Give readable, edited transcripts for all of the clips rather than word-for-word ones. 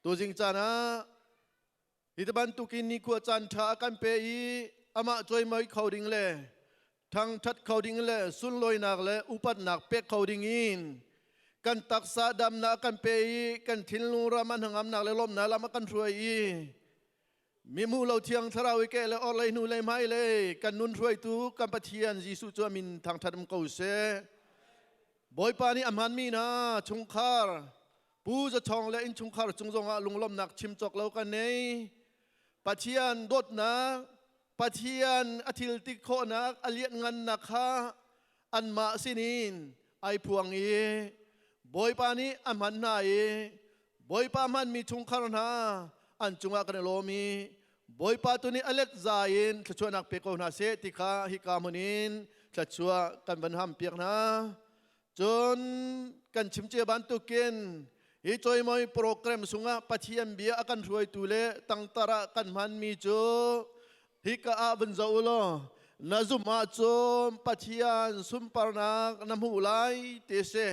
Tuzing caan ah hi bantukin nikhua caan ṭha a kan pe i amah cuaimai kho ding le thangṭhat kho ding le sunlawinak le upatnak pek kho ding in kan taksa damnak kan pe i kan thinlung ram a hnangamnak le lawmnak lam a kan hruai i mimu lo thiang thlarau i ke le orlei hnu lei hmai lei kan nun hruaitu kan Pathian Jesuh cu a min thangṭhat um ko seh. Bawipa nih a hmanmi hna chungkhar Pu Za Chawng le innchungkhar cung zongah lunglawmhnak chim cawk lo kan nei. Pathian dawtnak, Pathian a thil ti khawhnak, a lianhngannak kha anmah sinin ai phuang i Bawipa nih a hman hna i Bawipa hmanmi chungkhar hna an cungah kan i lawm i Bawipa tu nih a let za in thluachuahnak pe ko hna seh ti kha hika hmun in thluachuah kan van ham piak hna. Cun kan chim cia bantukin hi cawimawi program sungah Pathian bia a kan hruaitu le tangtar ah kan hmanmi cu hika ah vun zoh u law na zumh ahcun Pathian sunparnak na hmuh lai ti a si.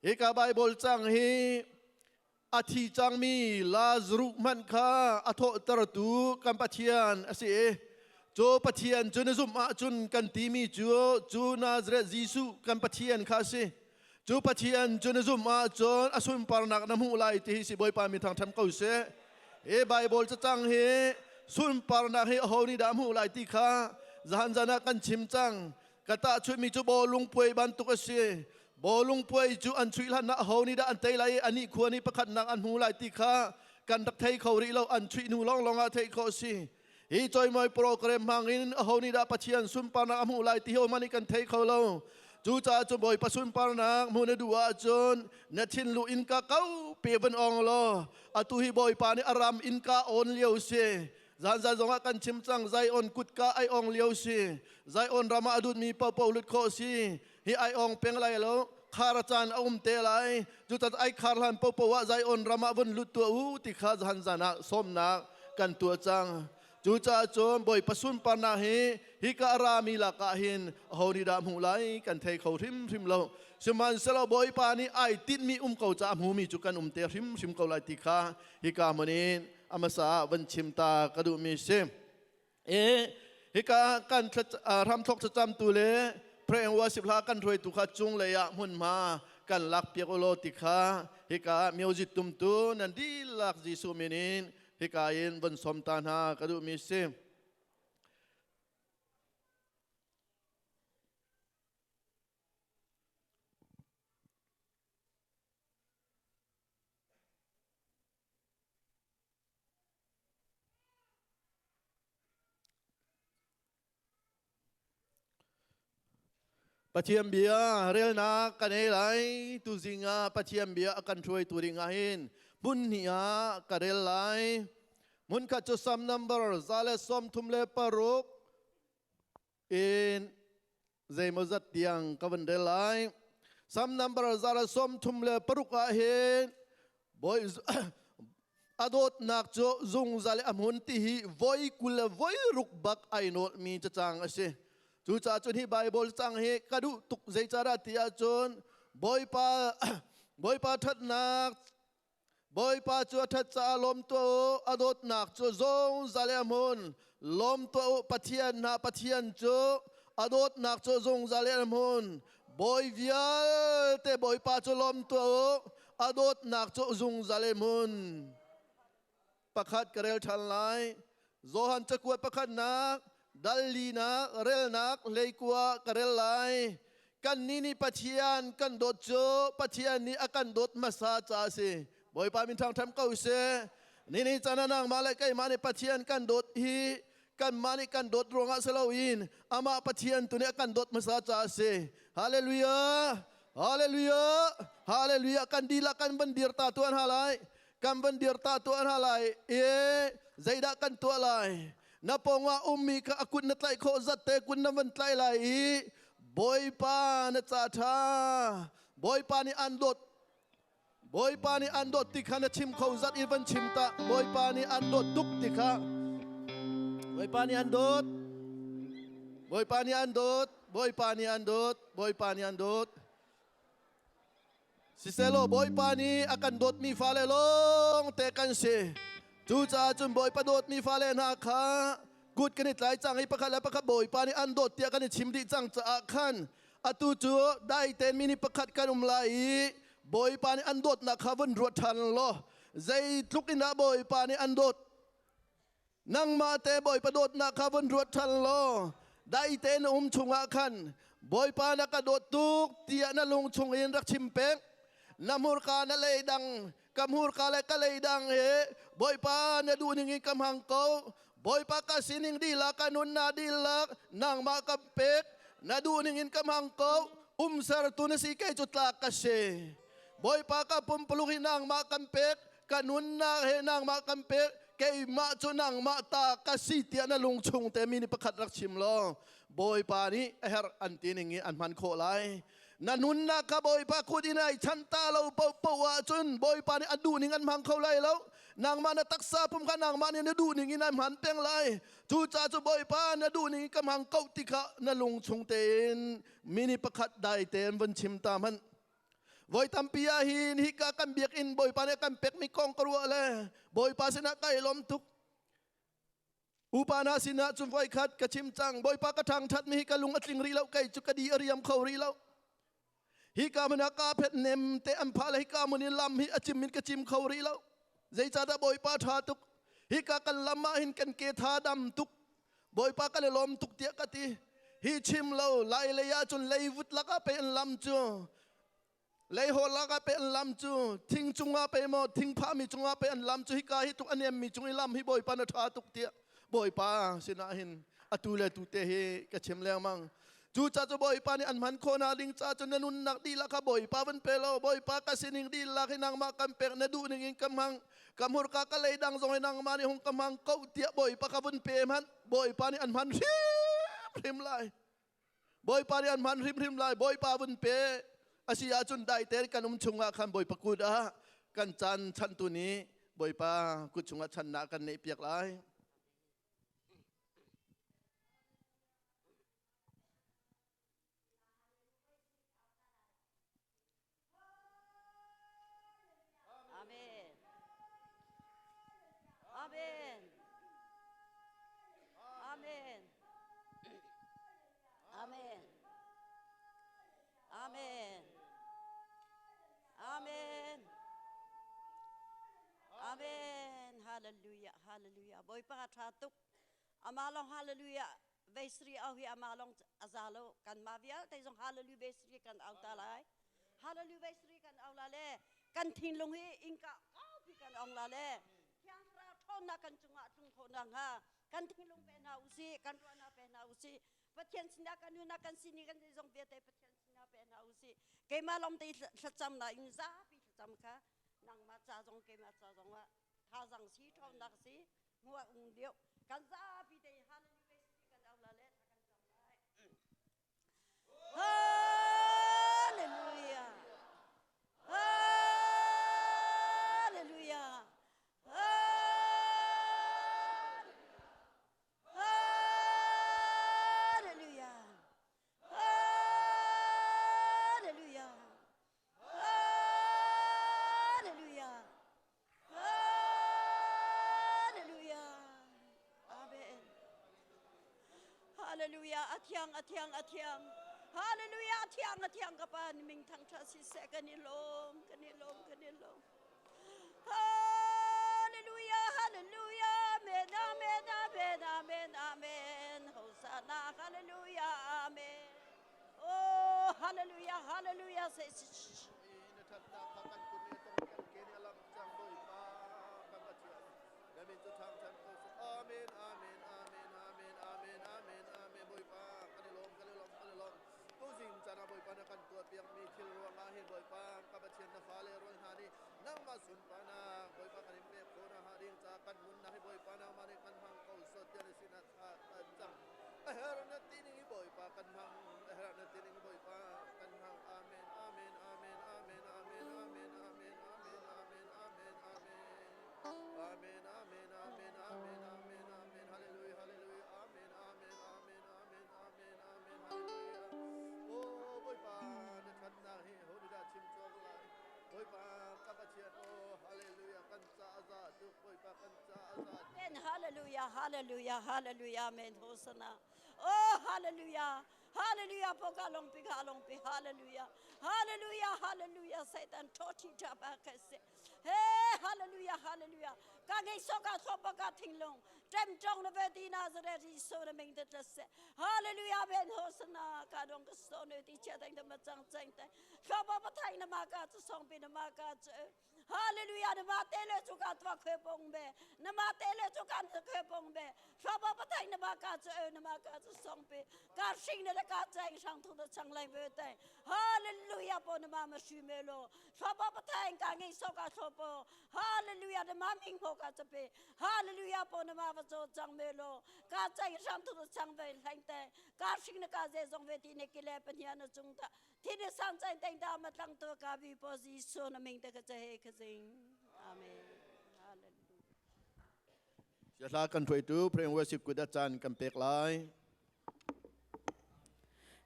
Hika Baibal cang hi a thi cangmi Lazarus hmanh kha a thawhtertu kan Pathian a si i cu Pathian cu na zumh ahcun kan timi cu cu Nazareth Jesuh kan Pathian kha a si. Cu Pathian cu na zumh ahcun a sunparnak na hmuh lai ti hi si Bawipa mi thangṭhat ko seh. Hi Baibal cacang hi sunparnak hi aho nih dah a hmuh lai ti kha zahan zan ah kan chim cang. Ka tahchunhmi cu bawlung puai bantuk a si. Bawlung puai cu an chuih hlan ah aho nih dah an tei lai i anih khua nih pakhatnak an hmu lai ti kha kan rak thei kho rih lo. An chuih hnu lawnglawng ah theih khawh a si. Hi cawimawi program hmang in aho nih dah Pathian sunparnak a hmuh lai ti hi hmanh nih kan thei kho lo. Cucaah cu Bawipa sunparnak hmuh na duh ahcun na thinlu innka kau pe van ong law atu hi Bawipa nih a ram innka on lio si. Zanzan zongah kan chim cang Zion kutka ai ong lio si. Zion ram ah a dutmi paohpaoh lut khawh si. Hi ai ong peng lai lo. Khar caan a um te lai. Cucat ai khar hlan paohpaoh ah Zion ram ah vun lut tuah u ti kha zan zan ah sawmnak kan tuah cang. Cucaah cun Bawipa sunparnak hi hika a rami lakah hin aho nih dah hmuh lai kan thei kho hrimhrim lo. Sihmanhsehlaw Bawipa nih ai tinhmi um ko caah hmumi cu kan um te hrimhrim ko lai ti kha hika hmun in a hmasa ah van chim ta ka duhmi si. E hika kan hramthok thlacamtu le pray and worship hla kan hruaitu kha cunglei ah hmunhma kan lak piak ulaw ti kha hika ah music tumtu nan dihlak Jesuh min in hika in von som ta hna ka duhmi si. Pathian bia relnak kan ei lai. Tuzing ah Pathian bia a kan hruaitu ding ah hin hmun hnih ah ka rel lai. Hmun khat cu Psalm number 136 in zeimawzat tiang ka van rel lai. Psalm number 136 ah hin Bawi a dawtnak cu zungzal i a hmun ti hi voi 20 le voi ruk bak ai nawlmi cacang a si. Cucaah cun hi Baibal cang hi ka duh tuk zeicadah ti ahcun Bawipa Bawipa ṭhatnak Bawipa cu a ṭhat caah lawm tuah u, a dawtnak cu zungzal i a hmun. Lawm tuah u, Pathian hna Pathian cu a dawtnak cu zungzal i a hmun. Bawi vialte Bawipa cu lawm tuah u, a dawtnak cu zungzal i hmun. Pakhat ka rel ṭhan lai. Johan cakuat pakhatnak, dal linak, relnak 19 ka rel lai. Kannih nih Pathian kan dawt cu Pathian nih a kan dawt hmasa caah a si. Bawipa min ṭhangṭham ko seh. Nini can ah nangmah le keimah nih Pathian kan dawt hi kanmah nih kan dawt ruangah si loin amah Pathian tu nih a kan dawt hmasa caah a si. Hallelujah! Hallelujah! Hallelujah! Kan dihlak kan van dir ta tuan ha lai. Kan van dir ta tuan ha lai. E zeidah kan tuah lai? Na pawngah ummi kha a kut na tlaih khawh zat te kut na van tlaih lai i Bawipa na ca ṭha Bawipa nih an dawt Bawipa nih an dawt ti kha na chim kho zat i van chim ta Bawipa nih an dawt tuk ti kha Bawipa nih an dawt Bawipa nih an dawt Bawipa nih an dawt Bawipa nih an dawt. Siselaw Bawipa nih a kan dawtmi fale lawng te kan si. Cucaah cun Bawipa dawtmi fale hna kha kut kan i tlai cang i pakhat le pakhat Bawipa nih an dawt tiah kan i chim dih cang caah khan atu cu dai tein mi nih pakhat kan um lai i Bawipa nih an dawtnak kha vun ruat ṭhan law zeitluk in dah Bawipa nih an dawt. Nangmah te Bawipa dawtnak kha vun ruat ṭhan law dai tein na um chungah khan Bawipa na ka dawt tuk tiah na lung chungin rak chim peng. Na hmurka na lei dang, ka hmurka le ka lei dang he Bawipa na duh ning in ka hmang ko. Bawipa ka sining dihlak, ka nunnak dihlak nangmah ka pek. Na duh ning in ka hmang ko. Umsertu na si kei cu tlak ka si. Bawipa ka pumpuluk hi nangmah kan pek. Ka nunnak he nangmah kan pek. Keimah cu nangmah ta ka si tiah na lung chung te mi nih pakhat rak chim law Bawipa nih a herh an ti ning in an hman khawh lai. Na nunnak kha Bawipa kut in ai chanh ta lo paohpaoh ahcun Bawipa nih a duh ning an hmang kho lai lo. Nangmah na taksa pum kha nangmah nih na duh ning in an hman peng lai. Cucaah cu Bawipa na duh ning in ka hmang ko ti kha na lung chung tein mi nih pakhat dai tein vun chim ta hmanh. Voi tampi ah hin hika kan biakinn Bawipa nih a kan pekmi kong ka ruah le Bawipa sinah kai lawm tuk. Upa hna sinah cun voi khat ka chim cang. Bawipa ka ṭhangṭhatmi hi ka lung a tling rih lo, kei cu ka di a riam kho rih lo. Hika hmun ah kaa phet nem te an phah le hika hmun i lam hi a cim in ka cim kho rih lo. Zeicahdah Bawipa ṭha tuk. Hika kan lam ah hin kan ke tha dam tuk. Bawipa kan i lawm tuk tiah ka ti. Hi chim lo lai lei ah cun leivut lakah pei an lam cu, leihaw lakah pei an lam cu, thing cungah pei maw thing phahmi cungah pei an lam cu, hika hi tuk a nemmi cung i lam hi Bawipa na ṭha tuk tiah Bawipa sinah hin atu le tu te hi ka chim lengmang. Cucaah cu Bawipa nih an hman khawhnak ding caah cun na nunnak dihlak kha Bawipa van pe law Bawipa ka sining dihlak hi nangmah kan pek, na duh ning in ka hmang, ka hmurka ka lei dang zong hi nangmah nih hung ka hmang ko tiah Bawipa kha vun pe hmanh. Bawipa nih an hman hrimhrim lai. Bawipa nih an hman hrimhrim lai. Bawipa vun pe. Asi ahcun dai tein kan um chungah khan Bawipa kut ah kan caan chantu nih Bawipa kut chungah channak kan neih piak lai. Amen. Amen. Amen. Amen. Amen. Amen. Amen. Hallelujah. Hallelujah. Bawipa tha tuk. Amah lawng hallelujah veisri au hi amah lawng a za lo. Kanmah vialte zong hallelujah veisri kan au ta lai. Hallelujah veisri kan au la le kan thinlung hi innka kaupi kan ong la le Thiang Thlarau ṭhawnnak kan cungah tlung khawh nakhnga kan thinlung pe hna usih, kan ruahnak pe hna usih. Pathian sinah kan nunnak kan sining kan zeizong vialte Pathian sinah pe hna usih. Keimah lawng te thlacamnak in zapi thlacam kha nangmah ca zong keimah ca zong ah thazang si ṭhawnnak si hmuah ung deuh kan zapi te hallelujah kan au la le thla kan cam lai. Hallelujah. Hallelujah. Hallelujah. Hallelujah. Hallelujah. Hallelujah. Amen. Hallelujah. A thiang, a thiang, a thiang. Hallelujah. A thiang, a thiang ka pa ni ming thang tha si seh kan i lawm, kan i lawm, kan i lawm. Hallelujah, hallelujah. Amen, amen, amen, amen, amen. Hosanna, hallelujah, amen. Oh, hallelujah, hallelujah. Say, Na ṭhatnak kha kan kut nih tong kan ke nih a lamh cang Bawipa kan Pathian na min cu thangṭhat ko seh. Amen, amen, amen, amen, amen, amen, amen. Bawipa kan i lawm, kan i lawm, kan i lawm. Tuzing caan ah Bawipa na kan tuahpiakmi thil ruangah hin Bawipa ka Pathian na fale rual hna nih nangmah sunparnak Bawipa kan in pek khawh nakhnga ding caah kan nunnak hi Bawipa nangmah nih kan hmang ko seh tiah na sinah thla kan cam. A herh na ti ning hi Bawipa kan hmang. A herh na ti ning Bawipa kan hmang. Amen, amen, amen, amen, amen, amen, amen, amen, amen, amen, amen. Amen, amen, amen, amen, amen, amen. Hallelujah, hallelujah. Amen, amen, amen, amen, amen, amen. Hallelujah. Oh, Bawipa, na ṭhatnak hi ho nih dah chim cawk lai? Hallelujah, hallelujah, hallelujah, amen. Hosanna. Oh, hallelujah. Hallelujah, po ka long pi ka long pi. Hallelujah. Hallelujah, hallelujah. Satan tho thi tha pa ka se. Hey, hallelujah, hallelujah. Ka ngei so ka tho pa ka thing long. Tem tong na ve ti Nazareth so na ming te se. Hallelujah, amen. Hosanna. Ka dong ka so ne ti che teng te ma chang chang te. Tho pa pa thai na ma ka chu song pi na ma ka chu. Hallelujah na ma te le chu ka twa khwe pong be na ma te le chu kan khwe pong be Thaba pa thai na ma ka chu na ma ka chu song pe ka sing na ka chang sang thu da chang lai ve tai Hallelujah po na ma ma shu me lo Thaba pa thai ka ngi so ka tho po Hallelujah na ma ming ho ka chu pe Hallelujah po na ma va cho chang me lo ka chang sang thu da chang ve hlaing te ka sing na ka je zong ve ti ne ki le pa nia na chung ta thi ne sang chang teng da ma tlang to ka vi po Jisu na ming te ka che he ka jing Amen Hallelujah. Hla kan hruaitu Prayer and Worship kut a caan kan pek lai.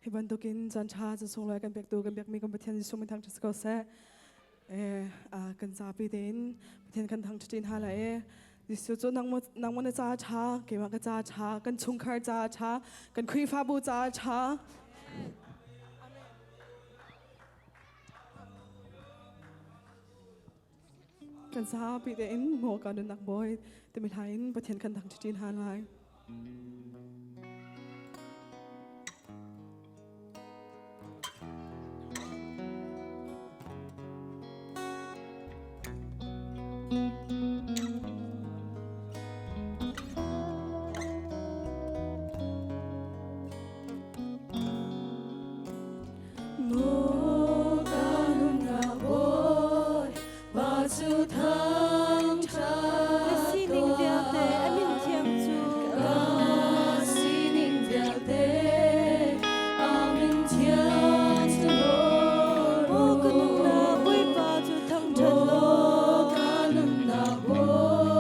Hi bantukin caan ṭha caan sunglawi kan pektu kan biakmi kan Pathian Jesuh min thangṭhat si ko seh. Eh, kan zapi tein Pathian kan thangṭhat in hala e. Jesuh cu nangmah nangmah na ca ṭha, keimah ka ca ṭha, kan chungkhar ca ṭha, kan Khrihfabu ca ṭha. Kan zapi tein maw ka nunnak bawi timi hla in Pathian kan thangṭhat hna lai. Maw ka nunnak bawi Pa cu thangṭhat Na sining vialte a min thiang cu Ka sining vialte a min thiang cu Maw ka nunnak Bawipa cu thangṭhat law Maw ka nunnak Bawi.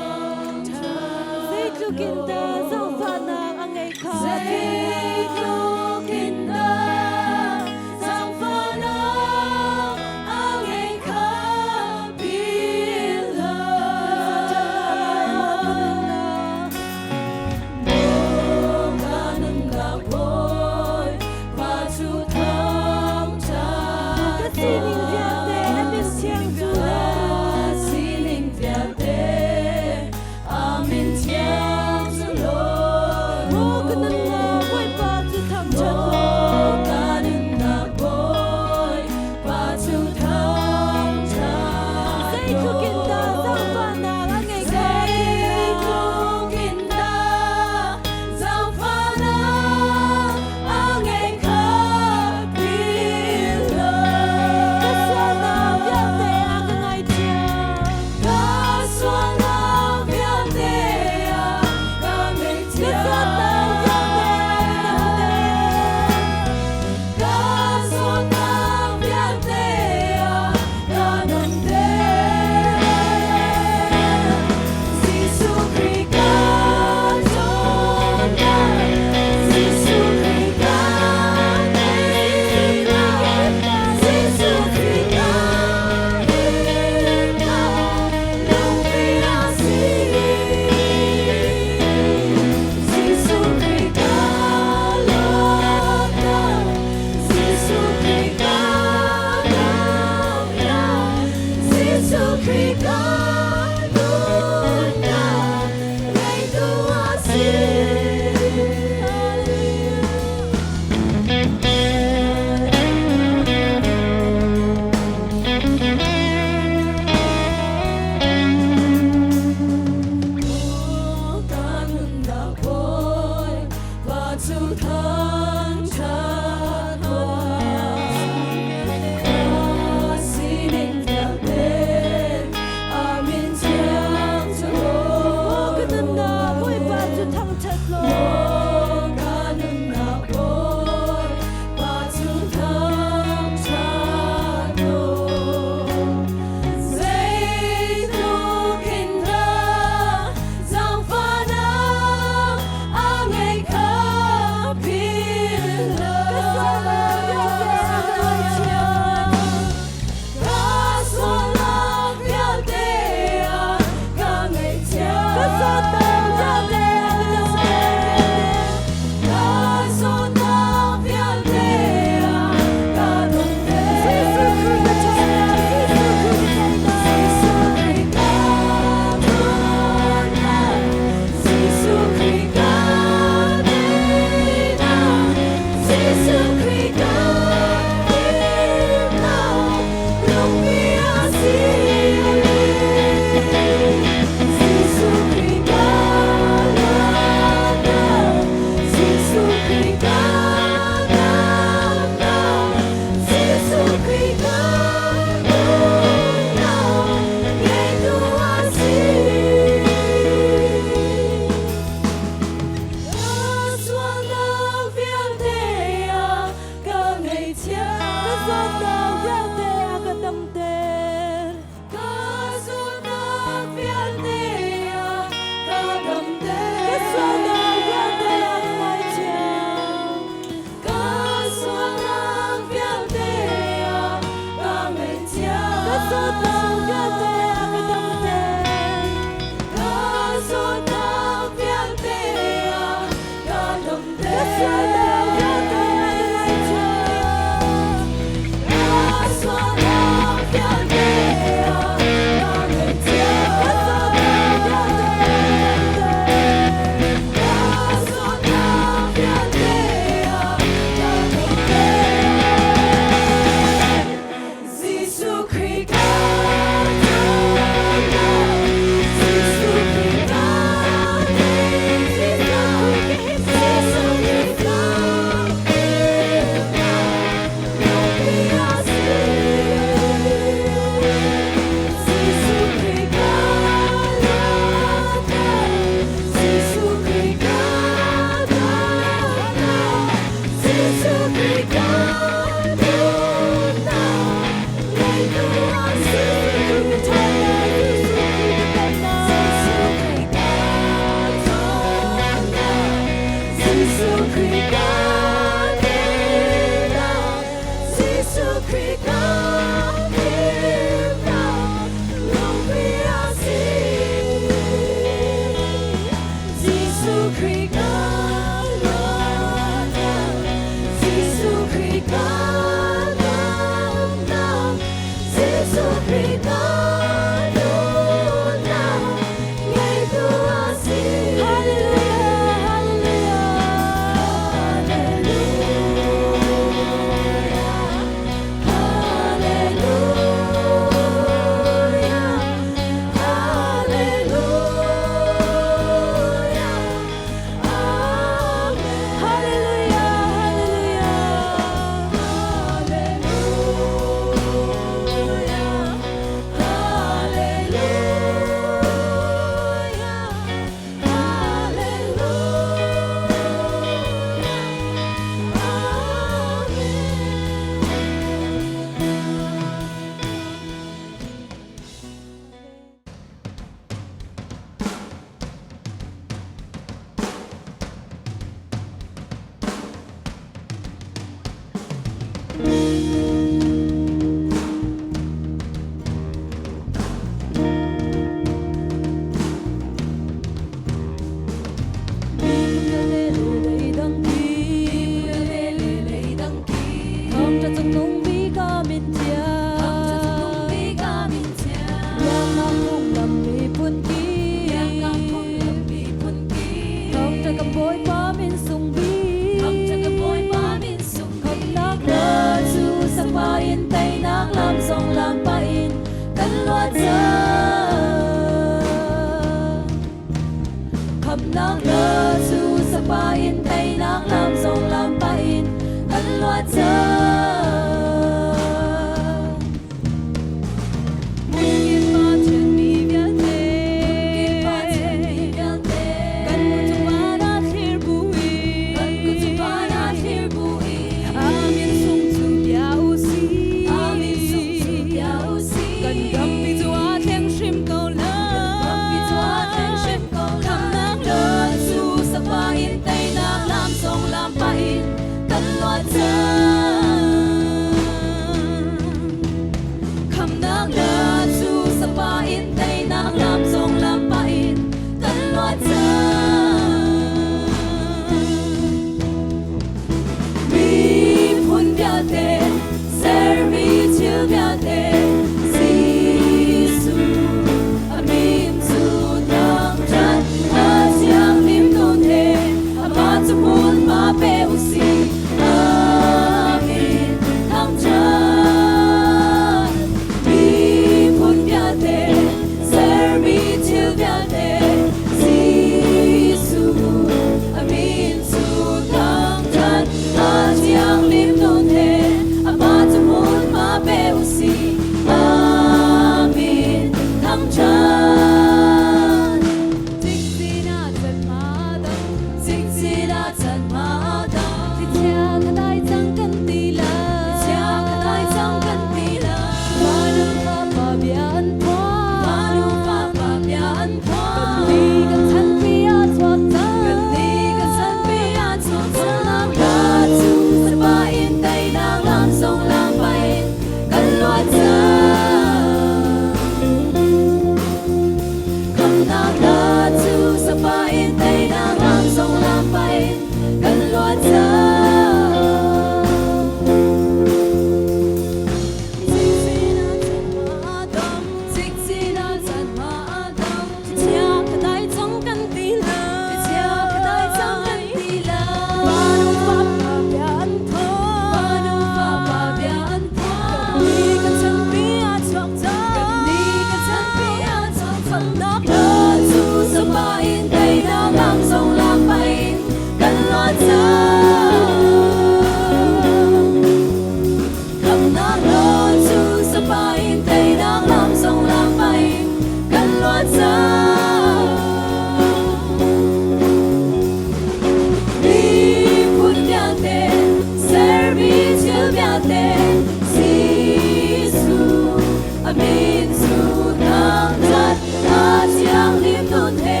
Jesuh a min cu thangṭhat a thianghlim nun he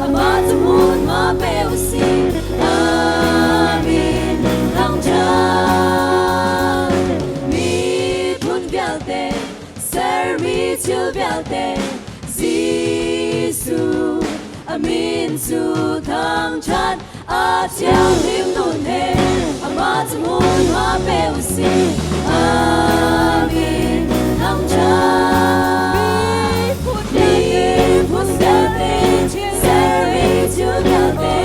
amah cu hmunhma pe u sih. Amen. Thangṭhat miphun vialte sermi thil vialte Jesuh a min cu thangṭhat a thianghlim nun he amah cu hmunhma pe u sih. Amen. Thangṭhat miphun vialte sermi thil vialte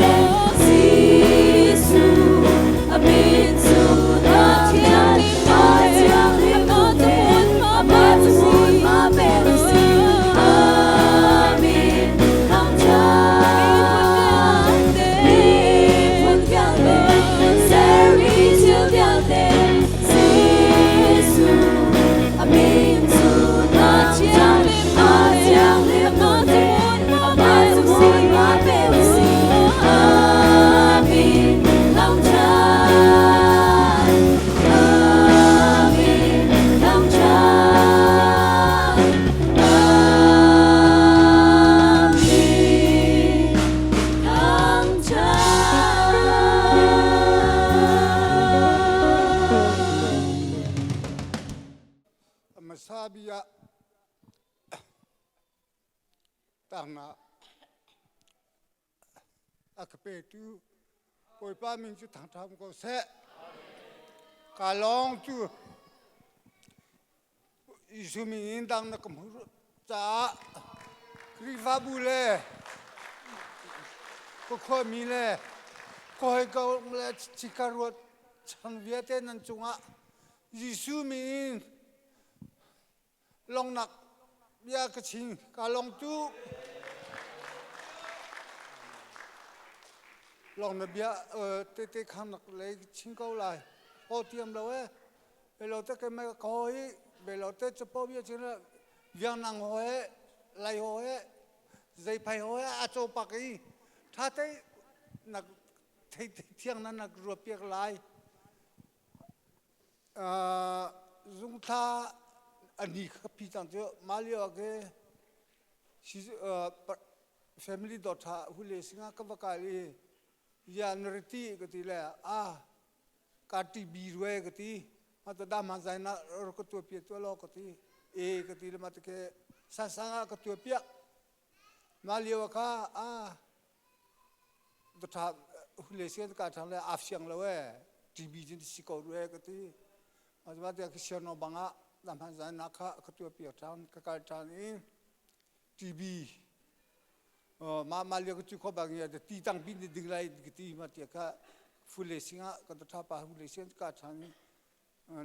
Jesuh a min cu thangṭhat a thianghlim nun he amah cu hmunhma pe u sih. Amen. Thangṭhat miphun vialte sermi thil vialte Jesuh a min cu thangṭhat a thianghlim nun he amah cu hmunhma pe u sih. Amen. Thangṭhat Amen. Thangṭhat Amen. Thangṭhat. Hmasa bia tangah a ka petu Bawipa min cu thangṭhat ko seh. Ka lawng cu Jesuh min in dang na ka hmuh caah Khrihfabu le ka khuami le ka hawikom le chika ruat chang vialte nan cungah Jesuh min in longnak bia ka chim. Ka long tu long na bia tete khamnak lei chim ko lai. Ho tiam lo e. Belo te ke me ko hi belo te chapo bia chin viang nang ho he lai ho he zei phai ho he a cho pak i tha te nak thei thiang na nak ruat piak lai. Zungthla a ni kha pi cang cu mah lio ah ke family dawtha hule singa ka va kal i ya nariti ka ti le a ka ti bi rue ka ti ma ta da ma zai na ka tua pia tua lo ka ti e ka ti le ma te ke sa sanga ka tua pia mah lio ah kha a ṭha hule sian ka ṭhang le af siang lo e TB cun si ko rue ka ti ma te ka sian no bang ah lam han zan na kha ka tua piak ṭhan ka kal ṭhan i TB ma ma lio ka cu kho bang ya ti tang bin ding lai ka ti ma te kha fule singa ka ṭha pa hule sian ka ṭhan i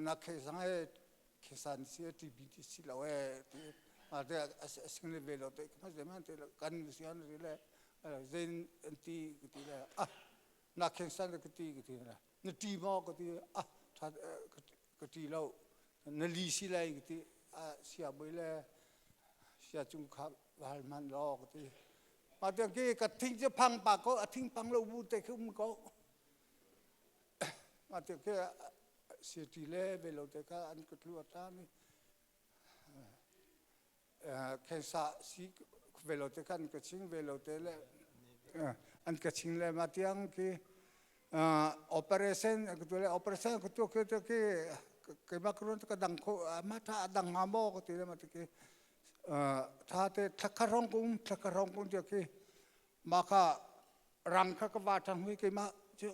na khe sang he khesan si TB ti si lo e ti ma te asing le ve lo te ma ze man te kan sian ri le zein ti ti le ah na khesan ka ti ka ti le na ti mo ka ti ah tha ka ti lo na li si lai ka ti a sia boi le sia chung kha wal man lo ka ti ma te ki ka thing che phang pa ko a thing pang lo bu te khum ko Mah te khi city le velo te kha an ka tlu a tlang i khensa si velo te kha an ka ching velo te le an ka ching le ma tiang khi operation ka tu le operation ka tu khi te khi keimah ka ruan ka dang kho ma tha dang nga maw ka ti le ma te khi tha te thlakha rong kum thlakha rong kum te khi Mah kha rang kha ka va ṭhang hui keimah cu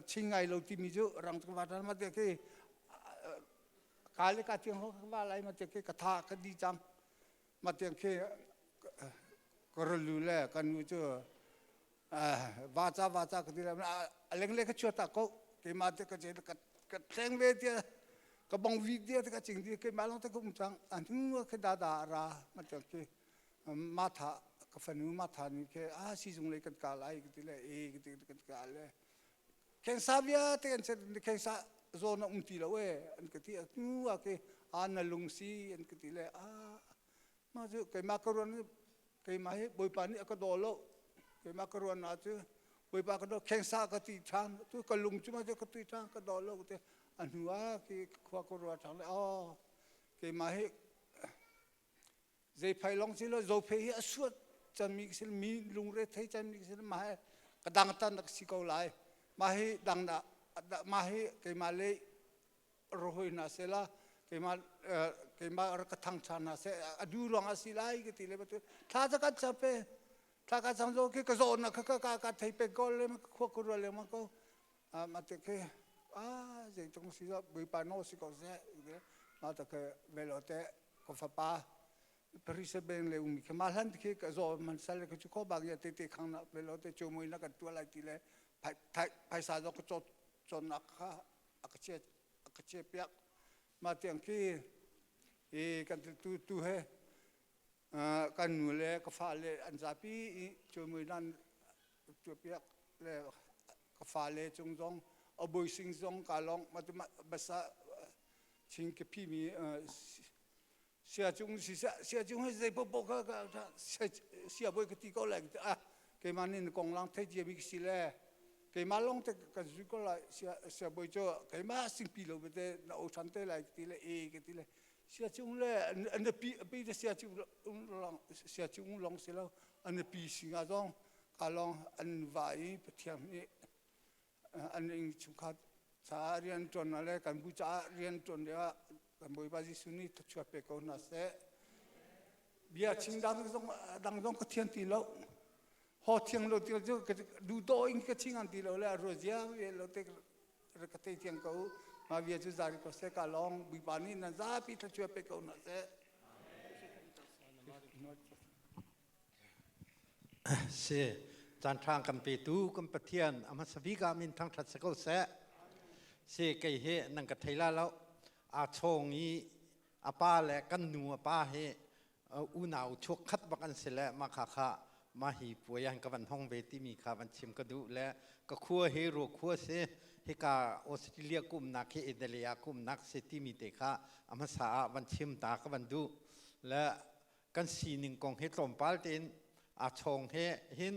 ching ngai lo timi cu rang cu ka va ṭhang ma te khi ka le ka tiang ho ka va lai ma te khi ka tha ka di cang ma tiang khi ka ralu le ka nu cu va ca va ca ka ti le a leng le ka chuat ta ko keimah te ka je ka ka thleng ve tia ka bong vi tia te ka ching di keimah long te ka um cang a hnu khi da da ra ma tiang khi Martha ka fanu Martha nih khi ah sizung lei kan ka lai ka ti le e ka ti kan ka le khensa vialte an set khensa zawn a um ti lo e an ka ti tu a ke a na lung si an ka ti le a ma cu keimah ka ruan keimah hi bawipa nih a ka daw lo keimah ka ruan na cu bawipa ka daw khensa ka ti ṭhan tu ka lung cu ma cu ka ti ṭhan ka daw lo ka ti. A hnu ah khi khua ka ruat ṭhan le aw keimah hi Zeiphai lawng si lo zophei hi a suat cangmi ka si mi lungre thei cangmi ka si mah hi ka dang tan ka si ko lai. Mah hi dang dah mah hi keimah le rawi hna sehla keimah keimah rak ka thang ṭhan hna seh a du ruang ah si lai ka ti le thla ca kan chap e thla ka cham zo khi ka zawn na ka ka ka thei pek ko le khua ka rual lengmang ko ma te khi a zeitung si zo Bawipa no si ko seh ma ta ke velo te ka fapa Paris beng le umi khi ma hlan khi ka zo man sal ka chu kho bang ya te te khang na velo te chu mui na kan tua lai ti le phaisa zo ka chot chon nak kha a ka che a ka che piak ma tiang khi i kan tu tu he kan nu le ka fa le an zapi i chu mui nan tu piak le ka fa le cung zong a sing zong ka long ma tu basa Chin ka phimi sia cung si sia cung hi zei popo ka sia boi ka ti ko lai ah keimah nin kong lang thei cia mi si le keimah long te ka zu ko lai sia sia boi cho keimah singpi lo bete na o than te lai ti le e ka ti le sia cung le an pi pi te sia cung long sia cung long si lo an pi singa zong ka long an va i pathian nih An innchungkhar caah rianṭuan le kan bu caah rianṭuan lioah kan Bawipa Jesuh nih thluachuah pe ko hna seh. Bia chim dang zong dang zong ka thian ti lo. Ho thiang lo ti cu du do in ka ching an ti lo le a ruazia ve lo te ka te thiang ko. Ma bia cu zari ko seh ka long Bawipa nih nan zapi thluachuah pe ko hna seh. Si, caan ṭha kan petu kan Pathian a hmasa bik ah min thangṭhat si ko seh. Si, kei hi nan ka thei la lo. Aa chawng i a pa le kan nu a pa hi unau chuak khat bak an si le mah kha kha mah hi puai ah ka van hong ve timi kha van chim ka duh le ka khua hi rua khua si hika Australia kumnak hi Italy ah kumnak si timi te kha a hmasa ah van chim ta ka van duh le kan sining kong hi tlawmpal tein aa chawng he hin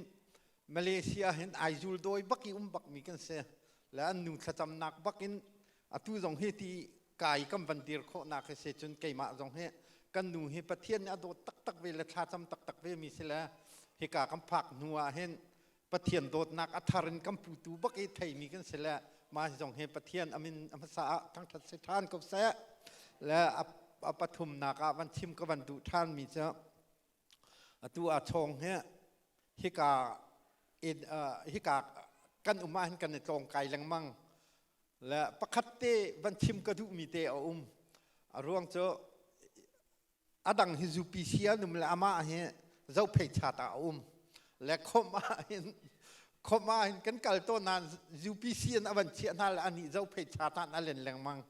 Malaysia hin ai zul dawi bak i um bak mi kan si le an nu thlacamnak bak in atu zong hi ti kai kan van dir khawhnak hi si cun keimah zong hi kan nu hi Pathian nih a dawt taktak ve le thlacam taktak ve mi si le hika kan phak hnu ah hin Pathian dawtnak a thar in kan putu bak i theimi kan si le mah zong hi Pathian amin a hmasa ah thangṭhat si ṭhan ko seh le a pathumnak ah van chim ka van duh ṭhan mi cu atu a chawng hi hika in hika kan um ah hin kan i tlawng kai lengmang le pakhat te van chim ka duh mi te a um a ruang cu a dang hi zupi si an um le amah hi zophei chat ah a um le khom ah hin khom ah hin kan kal tawn nain UPC in a van chiah hna le anih zophei chat ah a len lengmang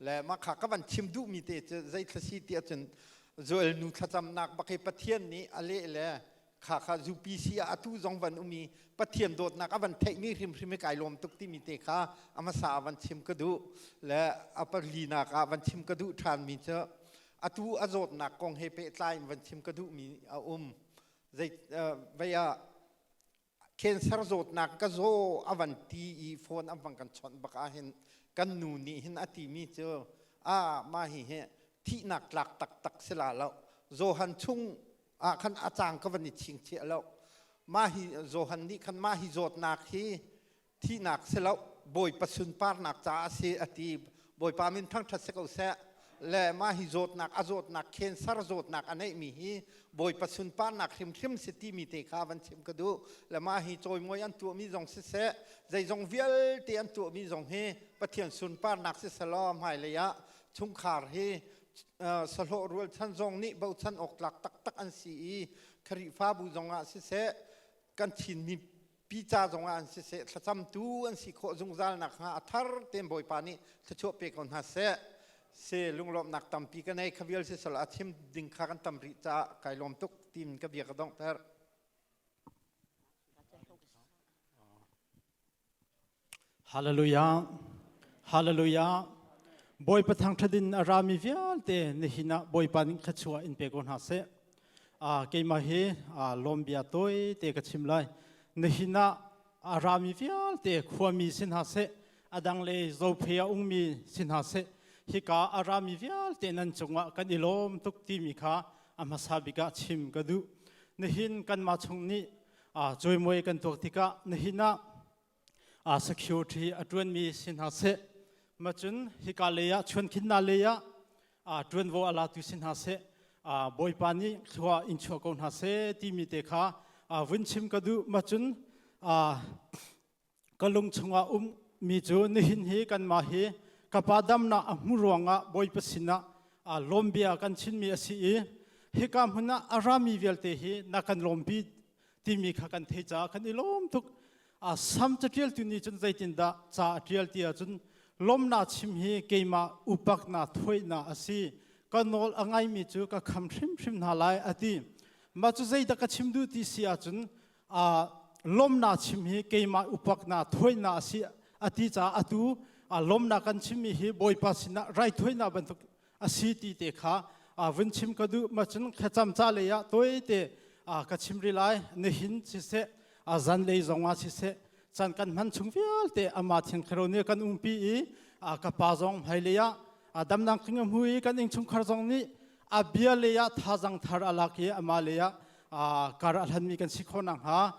le mah kha ka van chim duhmi te cu zei thla si ti ahcun Joel nu thlacamnak bak hi Pathian nih a leh le kha kha UPC ah atu zong van um i Pathian dawtnak a van theihmi hrimhrim hi kai lawm tuk timi te kha a hmasa ah van chim ka duh le a palinak ah van chim ka duh ṭhanmi cu atu a zawtnak kong he pehtlai in van chim ka duhmi a um zei vei ah cancer zawtnak ka zaw a van ti i phone an van kan chawnh bak ah hin kan nu nih hin a timi cu a mah hi hi thihnak tlak taktak si la lo Johan chung ah khan a cang ka van i chingchiah lo mah hi Johan nih khan mah hi zawtnak hi thihnak si lo Bawipa sunparnak caah a si a ti Bawipa min thangṭhat si ko seh le mah hi zawtnak a zawtnak cancer zawtnak a neihmi hi Bawipa sunparnak hrimhrim si timi te kha van chim ka duh le mah hi cawimawi an tuahmi zong siseh zeizong vialte an tuahmi zong hi Pathian sunparnak si selaw hmailei ah chungkhar hi sahlawh rualchan zong nih bochan awk tlak taktak an si i Khrihfabu zong ah siseh kan Chinmi pica zong ah an siseh thlacamtu an si khawh zungzal nakhnga a thar tein Bawipa nih thluachuah pe ko hna seh si lunglawmhnak tampi ka nei khavial si sal a chim ding kha kan tam rih caah kai lawm tuk tim ka bia ka donghter Hallelujah. Hallelujah. Bawipa thangṭhat in a rami vialte nihin ah Bawipa nih thluachuah in pe ko hna seh. Keimah hi lawm bia tawi te ka chim lai. Nihin ah a rami vialte khuami si hna seh. adang le zophe a ungmi si hna seh hika a rami vialte nan cungah kan i lawm tuk timi kha a hmasa bik ah chim ka duh. Nihin kanmah chung nih cawimawi kan tuak tikah nihin ah security a ṭuanmi si hna seh macun hika lei ah chuankhinnak lei ah ṭuanvo a latu si hna seh Bawipa nih thlua in chuah ko hna seh timi te kha vun chim ka duh. Macun ka lung chungah ummi cu nihin hi kanmah hi ka pa damnak a hmu ruangah Bawipa sinah lawmbia kan chinmi a si i hika hmun ah a rami vialte hi na kan lawmpi timi kha kan thei caah kan i lawm tuk. Sam catialtu nih cun zeitindah ca a tial ti ahcun lawmnak chim hi keimah upaknak thuaihnak a si, ka nawl a ngaimi cu ka kham hrimhrim hna lai a ti. Mah cu zeidah ka chim duh ti si ahcun lawmnak chim hi keimah upaknak thuaihnak a si a ti caah atu lawmnak kan chimmi hi Bawipa sinah raithuainak bantuk a si ti te kha vun chim ka duh. Macun thlacam ca lei ah tawite ka chim rih lai. Nihin siseh, zanlei zongah siseh, chan kan hman chung vialte ama thiang thlarau nih kan umpi i ka pa zong hmailei ah damnak king a hmu i kan innchungkhar zong nih a bia lei ah thazang thar a lak i ama lei ah kar a hlanmi kan si khawh nakhnga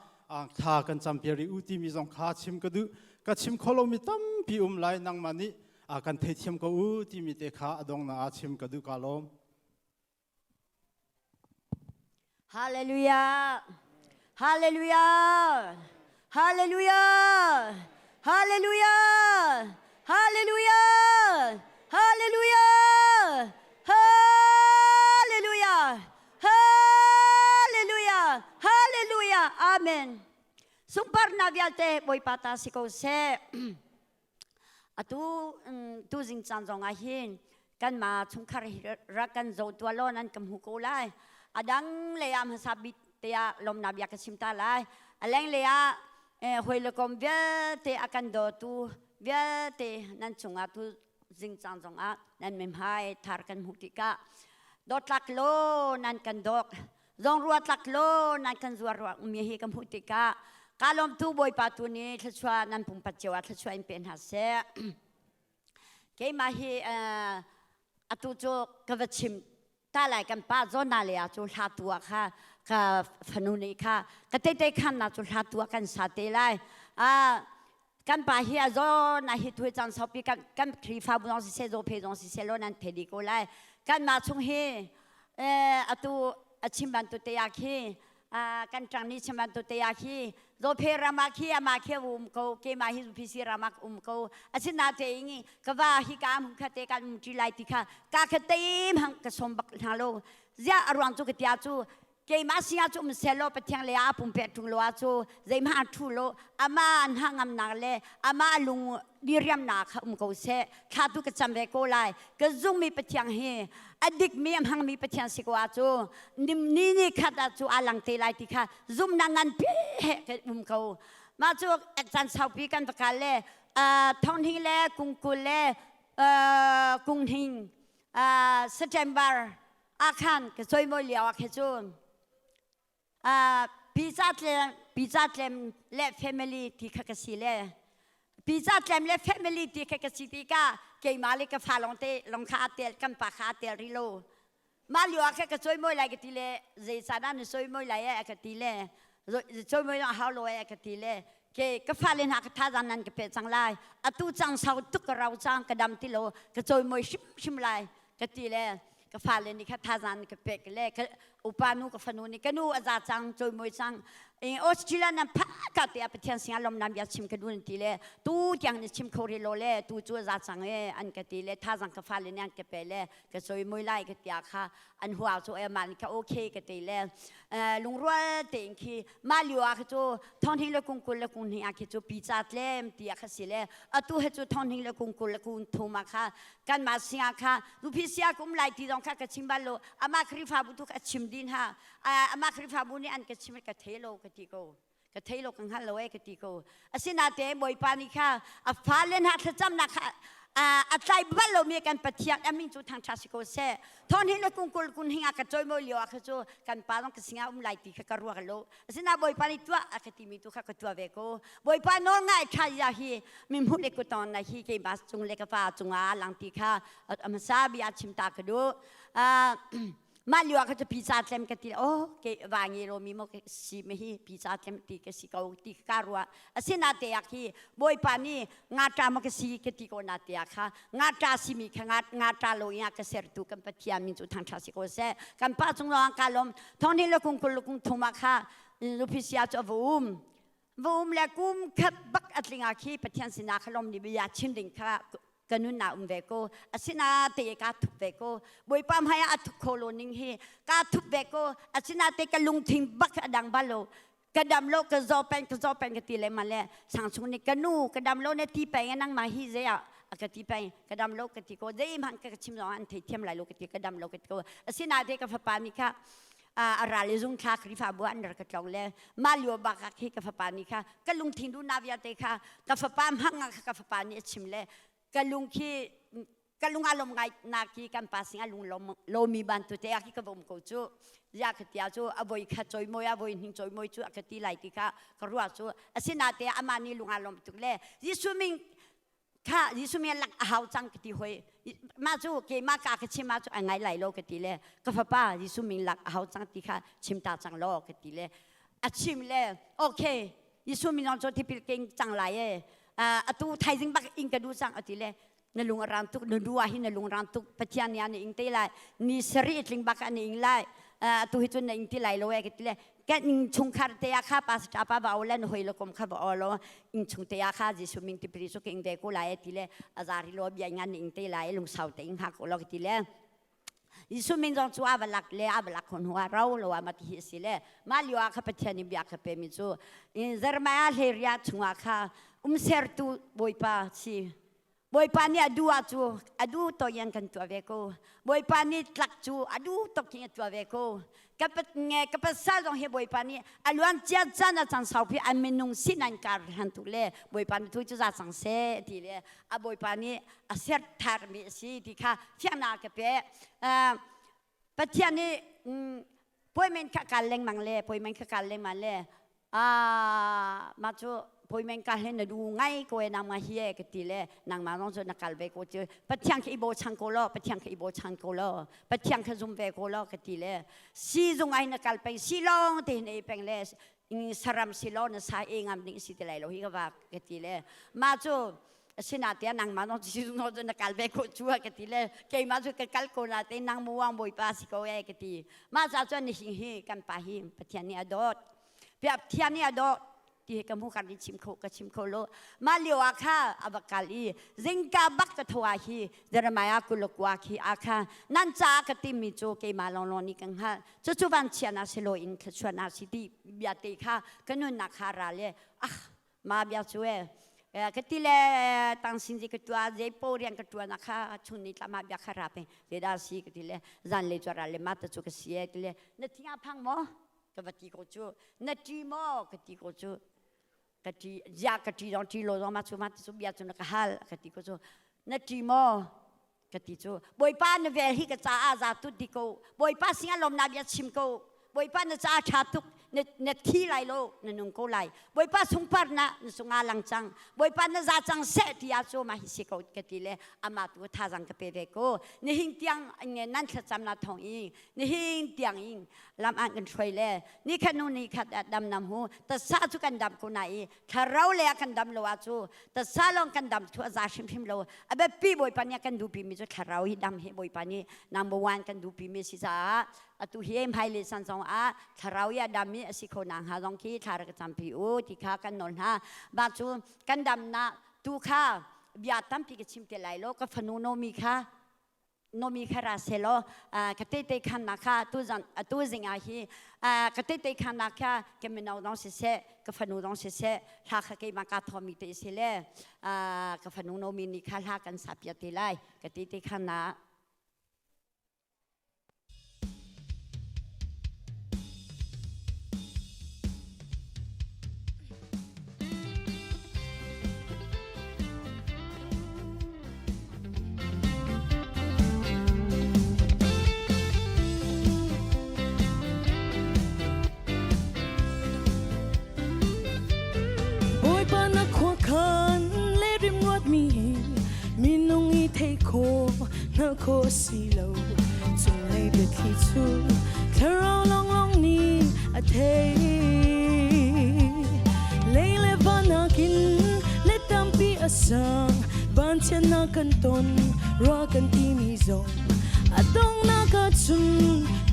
thla kan campi rih u timi zong kha chim ka duh. Ka chim kho lomi tampi um lai, nangmah nih kan theithiam ko u timi te kha a dongnak ah chim ka duh. Ka lawm. Hallelujah! Hallelujah! Hallelujah! Hallelujah! Hallelujah! Hallelujah! Hallelujah! Hallelujah! Hallelujah! Amen. Sungparnak vialte Bawipa ta si ko seh. Atu tu zing caan zong ah hin kanmah chungkhar hi rak kan zoh tua law nan ka hmu ko lai. A dang lei ah hmasa bik te ah lawmnak bia ka chim ta lai. A leng lei ah hawi le kom vialte a kan dawtu vialte nan cungah tu zing caan zong ah nan mihmai thar kan hmuh tikah dawtlak law nan kan dawk zong rua tlak law nan kan zuar ruak mi hi ka hmuh tikah ka lawm tu Bawipa tu nih thluachuah nan pumpat cio ah thluachuah in pe hna seh. Keimah hi atu cu ka va chim ta lai. Kan pa Zona le ah cu hla tu ah kha ka fanu nih kha ka tete khan na cu hla tu ah kan sa te lai. Kan pa hi a zawn a hi thui cang saupi kan kan Khrihfabu zong siseh, zawphe zong siseh law nan the dih ko lai. Kan mah chung hi atu a chim bantuk te ah khi kan ṭang nih chim bantuk te ah khi zawphe ram ah khi amah khi a um ko, keimah hi PC ram ah um ko. Asinain ka va hi ka am kha te kan um ṭi lai ti kha ka kha teim hang ka som bak hna lo. Ziah a ruang cu ka tia cu keimah singa cu um selaw Pathian le a pumpe ṭung lo ah cu zeihmah a ṭhu lo. Ama an hangamnak le ama lung diriamnak kha um ko seh, thla tu ka cam ve ko lai. Ka zungmi Pathian hi a dikmi a hmangmi Pathian si ko ah cu ni ni khat ah cu aa lang te lai ti kha zumnak nganpi he ka um ko. Mah cu caan saupi kan va kal le thonghning le kungkul le kunghning September ah khan ka cawimawi lio ah khe cun Pica tlem le family ti kha ka si le pica tlem le family ti kha ka si tikah keimah le ka fa lawng te lawng kha aa tel, kan pa kha aa tel rih lo. Mah lio ah kha ka cawimawi lai ka ti le zeica dah na cawimawi lai eh ka ti le cawimawi a hau lo eh ka ti le ke ka fale hna ka thazaang nan ka pe cang lai, atu cang sau tuk ka rau cang, ka dam ti lo, ka cawimawi hrimhrim lai ka ti le ka fale nih kha thazaang ka pek le ka upa nu ka fanu nih ka nu a za cang, cawimawi cang, Australia nan pha ka te ah Pathian sinah lawmnak bia chim ka duh nan ti le tu tiang ni chim kho rih lo le tu cu a za cang e an ka ti le thazaang ka fale nih an ka pe le ka cawimawi lai ka tia kha an hua cu e mah nih kha okay ka ti le lungrual tein khi mah lio ah kha cu thonghning le kung 20 le kung hnih ah khi cu pica tlem ti ah kha si le atu he cu thonghning le kung 20 le kung thum ah kha kanmah singa kha nupi sia ka um lai ti zong kha ka chim bal lo. Amah Khrihfabu tu kha a chim din ha. Amah Khrihfabu nih an ka chim ka thei lo ka ti ko, ka thei lo, ka hngal lo e ka ti ko. Asinain Bawipa nih kha a fale hna thlacamnak kha A tlai bal lomi kan Pathian a min cu thangṭha si ko seh. Thon hin le kungkul kun hinga ka cawi mawi lio ah kha cu kan pa zong ka singa um lai ti kha ka ruak lo. Asinain Bawipa nih tuah a ka timi tu kha ka tuah ve ko. Bawipa nawl ngai ṭha ya hi mi hmuh le kuton na hi keimah cung le ka fa cungah lang ti kha hmasa bia chim ta ka duh. Mah lio ah kha cu pizza tlem ka ti oh ke va nge lo mi mo si me hi pizza tlem ti ka si ko ti ka ruah asina te ah khi bawipa nih nga ṭa ma ka si ka ti ko na te ah kha nga ṭa si mi kha nga nga ṭa lo in ka sertu kan Pathian min cu thangṭha si ko seh. Kan pa cung lawng ka lawm. Thong ni le kung kul le kung thum ah kha lupisia cu a va um va um le kum khat bak a tling ah khi Pathian sinah kha lawm ni bia chim ding kha ka nun ah um ve ko. Asina te ka thup ve ko. Bawipa hmai ah a thup kho lo ning hi ka thup ve ko. Asina te ka lungthin bak a dang balo. Ka dam lo, ka zaw peng, ka zaw peng ka ti le ma le sang chung nih ka nu ka dam lo ne ti peng nang ma hi zei ah a ka ti peng. Ka dam lo ka ti ko, zeihmanh ka chim zong an thei thiam lai lo ka ti. Ka dam lo ka ti ko. Asina te ka fapa nih kha a ral i zung thla Khrihfabu an rak ka tlong le mah lio bak ah khi ka fapa nih kha ka lungthin duhnak vialte kha ka fapa hmang ah kha ka fapa nih a chim le ka lung khi ka lung a lom ngai nak khi kan pa sing a lung lom lomi ban tu te a khi ka vom ko cu ya ka tia cu a voi kha choi moi a voi hning choi moi cu a ka ti lai ti kha ka ruah cu asina te ama ni lung a lom tuk le Jesuh min kha Jesuh min lak a hau cang ka ti hoi. Mah cu keimah ka ka chim ah cu a ngai lai lo ka ti le ka fapa Jesuh min lak a hau cang ti kha chim ta cang law ka ti le a chim le okay, Jesuh min cu tipil keng cang lai e, atu thaizing bak in ka du cang a ti le na lung a rang tuk, na du ah hin na lung rang tuk, Pathian nih an ing te lai, ni sarih tling bak an ing lai, atu hi cun na ing ti lai lo e ka ti le kan chungkhar te ah kha pastor pa va le hoi lo kom kha va lo ing chung te ah kha Jesuh ming tipil cu king ve ko lai ti le azari lo bia ngan ing te lai lungsau te ing hak lo ti le Jesuh min zong cu ava lak le ava lak khon huwa ro lo ma ti hi si le ma lio ah kha Pathian nih bia kha pe mi cu Jeremiah hleria chungah kha umsertu Bawipa si. Bawipa nih a duh ah cu a duh to in kan tuah ve ko. Bawipa nih tlak cu a duh tok in a tuah ve ko. Ka nge ka pasal zong hi Bawipa nih a luan cia caan a cang saupi an minung sin an kar han tu le Bawipa nih tu cu za cang seh ti le a Bawipa nih a ser thar mi a si ti kha fiangnak ka pe. Pathian nih appointment kha kal lengmang le appointment kha kal lengmang le mah cu appointment ka hlen na du ngai ko e nang ma hi e ka ti le nangmah zong cu na kal ve ko cu Pathian kha i bochan ko law, Pathian kha i bochan ko law, Pathian kha zum ve ko law ka ti le si zung ai na kal peng si lawng te hin ei peng le saram si law na sa e ngam ding si ti lai lo hi ka va ka ti le mah cu asinain nangmah zong si na kal ve ko cu ka ti le keimah cu ka kal ko na te nang muang Bawipa si ko e ka ti. Mah ca cun nihin hi kan pa hi Pathian nih a dawt, Pathian nih a dawt ti ka mu kan chim kho ka chim kho lo. Mah lio ah kha a va kal i zingka bak ka tho ah hi Jeremiah kulakua khi a kha nan ca ka timi cu keimah lawnglawng nih kan hngalh, cucu vanchia na si lo in thluachuah na si ti bia te kha ka nunnak kha ra le ah ma bia cu e ka ti le tang sin ji ka tua je po rian ka tua na kha chun ni tla ma bia kha ra pe te da si ka ti le zan le chu ra le ma ta chu ka si e ti le na thinga phang mo ka va ti ko chu na ti mo ka ti ko chu ka ti ja ka ti dong ti lo dong ma chu ma chu bia chu na ka hal ka ti ko chu na ti mo ka ti cu. Bawipa na vel hi ka caah za tut di ko. Bawipa singa lawm na bia chim ko. Bawipa na caah ṭha tuk, na thi lai lo, na nung ko lai. Bawipa sungpar na na sunga lang cang. Bawipa na za cang seh ti ah cu ma hi si ko ka ti le ama tu thazang ka pe ve ko. Nihin tiang nan thlacam na thong i nihin tiang in lam an kan hruai le ni khat nu ni khat dam nam hu tasa cu kan dam ko na i thlarau le kan dam lo ah cu tasa lawng kan dam thu a za hrimhrim lo. A biapi Bawipa nih kan duhpi mi cu thlarau hi dam hi Bawipa nih number one kan duhpi mi si caah atu hi hmai le san zong ah thlarau hi a dam mi a si kho na hnga zong khi thla rak campi u ti kha kan nawl hna. Ba cu kan dam na tu kha bia tampi ka chim te lai lo. Ka fanu Nomi kha, Nomi kha ra selaw ka tete khan na kha tu zan atu zing ah hi ka tete khan na kha ka mino dong siseh, ka fanu dong siseh, hla kha keimah ka thomi te si le ka fanu Nomi nih kha hla kan sa pia te lai ka tete khan na. kho si lo. Cunglei biathli cu thlarau lawnglawng nih a thei. Lei le van nakin let tampi a sang, vanchiatnak kan ton, ruah kan timi zong a donghnak ahcun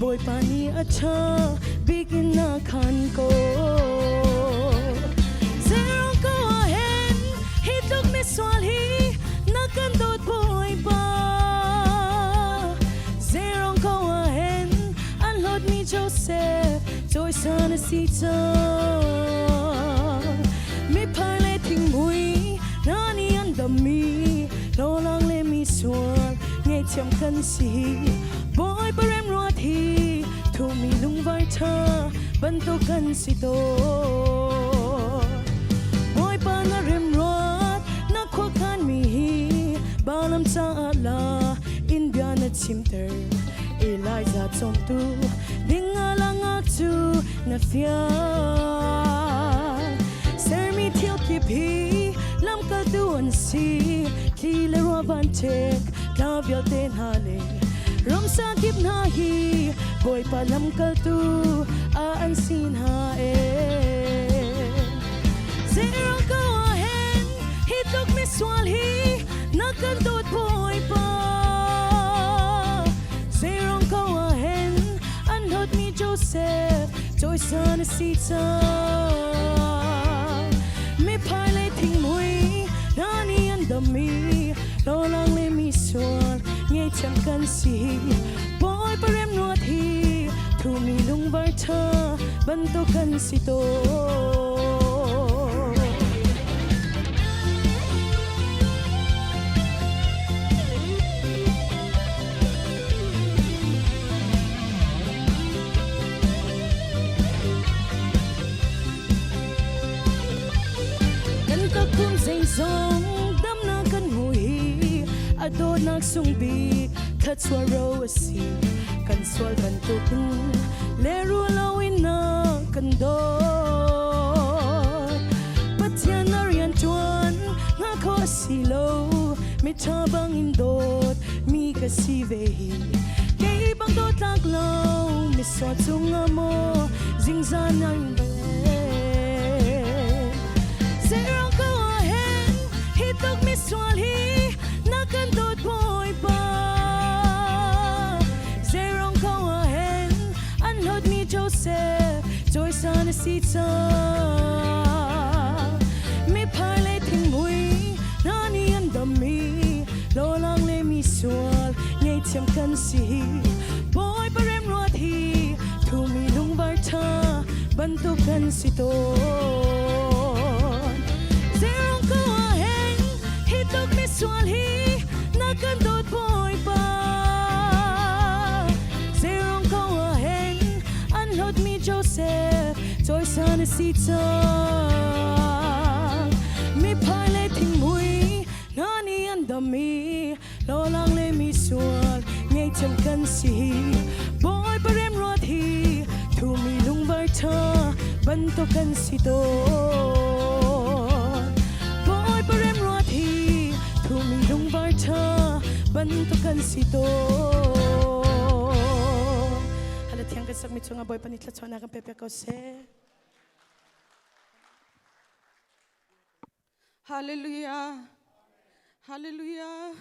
Bawipa nih a ṭha bik in a khan ko. Zeirong ko ah hen hi tluk misual hi na kan dawt Bawipa. Zeirong ko ah hen an hlawtmi Joseph cawisan a si cang. Miphar le thingmui hna nih an dammi lolang le misual ngaihthiam kan si. Bawipa remruat hi thumi lungvar ṭha bantuk kan si tawn. Bawipa na remruat na khuakhanmi hi Balaam caah la in bia na chimter. Elijah cawmtu ding a langak cu na fial. Sermi thil kip hi lamkaltu an si, thli le ruah vanṭek tla vialte hna le ramsa kip hna hi Bawipa lamkaltu a an si hna e. Zeirang ko ah hen hi tluk misual hi na kan dawt Bawipa. Zeirang ko ah hen an hlawtmi Joseph cawisan a si cang. Miphai le thingmui hna nih an dammi lolang le misual ngeihthiam kan si. Bawipa remruat hi thumi lungvar ṭha bantuk kan si tawn. Kan takpum zeizong damnak kan hmu hi a dawtnak sung bik thluachuah ro a si. Kan sual bantukin leru loin na kan dawt. Pathian na rian ṭuan nga kho a si lo, miṭha bangin dawt mi ka si ve hi. Kei bang dawtlak lo, misual cungah maw zingzan nan ve. Zeirang ko ah hen hi tluk misual hi na kan dawt Bawipa. Zeirang ko ah hen an hlawtmi Joseph cawisan a si cang. Miphai le thingmui hna nih an dammi lolang le misual ngaihthiam kan si. Bawipa remruat hi thumi lungvar ṭha bantuk kan si tawn. Zeirong ko ah hen hi tluk misual hi na kan dawt Bawipa. Zeirong ko ah hen an hlawtmi Joseph cawisan a si cang. Miphai le thingmui hna nih an dammi lolang le misual ngaihthiam kan si. Bawipa remruat hi thumi lungvar ṭha bantuk kan si tawn. Bawipa remruat hi thumi lungvar ṭha bantuk kan si tawn. Hala thiang kan sakmi chungah Bawipa nih thluachuahnak kan pe piak ko seh. Hallelujah. Hallelujah.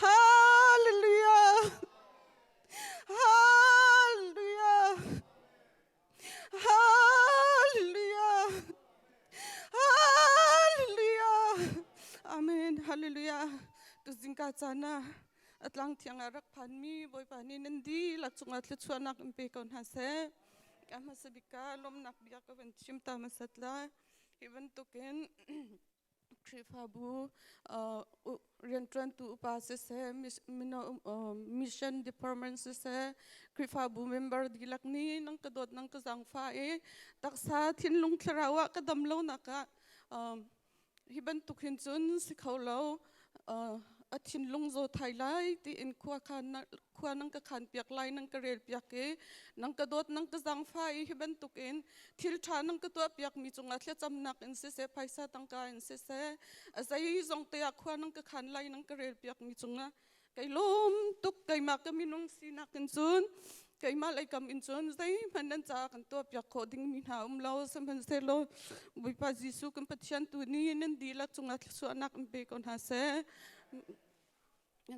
Hallelujah. Hallelujah. Hallelujah. Hallelujah. Amen. Hallelujah. Tuzingka cana atlang thiang ah rak phanmi Bawipa nih nan dihlak cungah thluachuahnak in pe ko hna seh. Ka hmasa bik ah lawmnak bia ka van chim ta hmasat lai. Hi bantukin Khrihfabu rianṭuantu upa siseh, mission department siseh, Khrihfabu member dihlak nih nang ka dawt nang ka zaangfah i taksa thinlung thlarau ah ka dam lonak ah hi bantuk hin cun si kho lo a thinlung zaw thai lai tiin khua khan khua nang ka khan piak lai nang ka rel piak i nang ka dawt nang ka zaangfah i hi bantuk in thil ṭha nang ka tuah piak mi cungah thlacamnak in siseh phaisa tangka in siseh a zei zong te ah khua nang ka khan lai nang ka rel piak mi cungah. Kai lawm tuk keimah ka minung sinak in cun keimah lei kam in cun zeihmanh nan caah kan tuah piak khawh dingmi hna um lo. Sihmanhsehlaw Bawipa Jesuh kan Pathian tu nih nan dihlak cungah thluachuahnak in pe ko hna seh.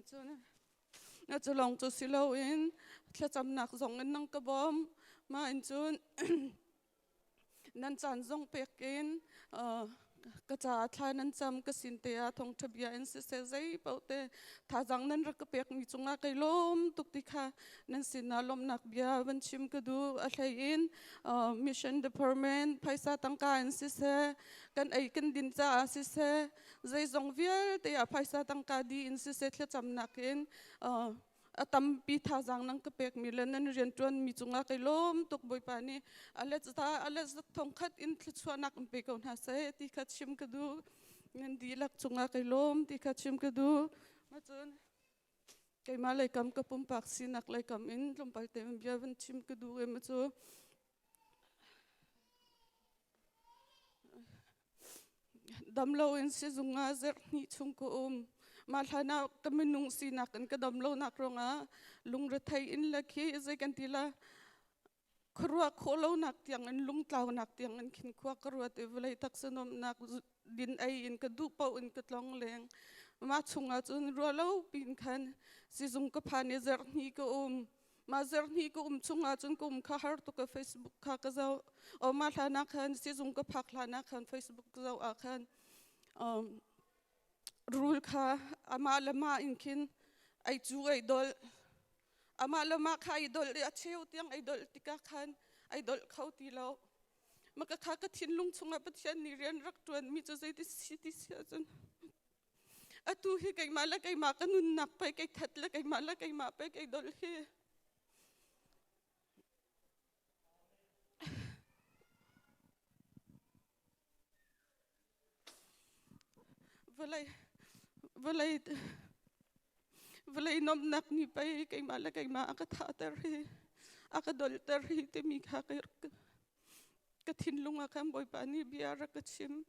Cun na cu lawng cu si loin thlacamnak zong in nang ka bawm. Mah in cun Nan caan zong pek in ka caah thla nan cam ka sin te ah thawngṭha bia in siseh zei paoh te thazaang nan rak ka pekmi cungah kai lawm tuk ti kha nan sinah lawmhnak bia van chim ka duh. A hlei in mission department phaisa tangka in siseh kan ei kan din caah siseh zeizong vialte ah phaisa tangka di in siseh thlacamnak in a tampi thazaang nan ka pekmi le nan rianṭuanmi cungah kai lawm tuk. Bawipa nih a let a let thongkhat in thluachuahnak in pe ko hna seh ti kha chim ka duh. Nan dihlak cungah kai lawm ti kha chim ka duh. Cun keimah lei kam ka pumpak sinak lei kam in tlawmpal te bia van chim ka duh em cu Damlo in sizung ah zarh hnih chung ka um. Mah hlan ah ka minung sinak in ka dam lonak ruangah lungrethei in le khi zei kan ti la khuaruah khawh lonak tiang in lungtlaunak tiang in khin khua ka ruat i vawlei taksa nuamhnak din ei in ka duh paoh in ka tlong leng. Mah chungah cun ruah lo piin khan sizung ka phan i zarh hnih ka um. Mah zarhhnih ka um chung ahcun ka um kha har tuk i Facebook kha ka zoh. O mah hlan ah khan sizung ka phak hlan ah khan Facebook ka zoh ah khan rul kha amah le mah in khin ei cu ei dolh. Amah le mah kha ei dolh i a cheu tiang ei dolh tikah khan ei dolh kho ti lo. Mah ka kha ka thinlung chungah Pathian nih rian rak ṭuanmi cu zeiti si ti si ahcun Atu hi keimah le keimah ka nunnak pei kei that le keimah le keimah pei kei dolh hi. Vawlei vawlei vawlei nomnak nih pei keimah le keimah a ka thahter hi a ka dolter hi timi kha ka thinlung ah khan Bawipa nih bia rak ka chim.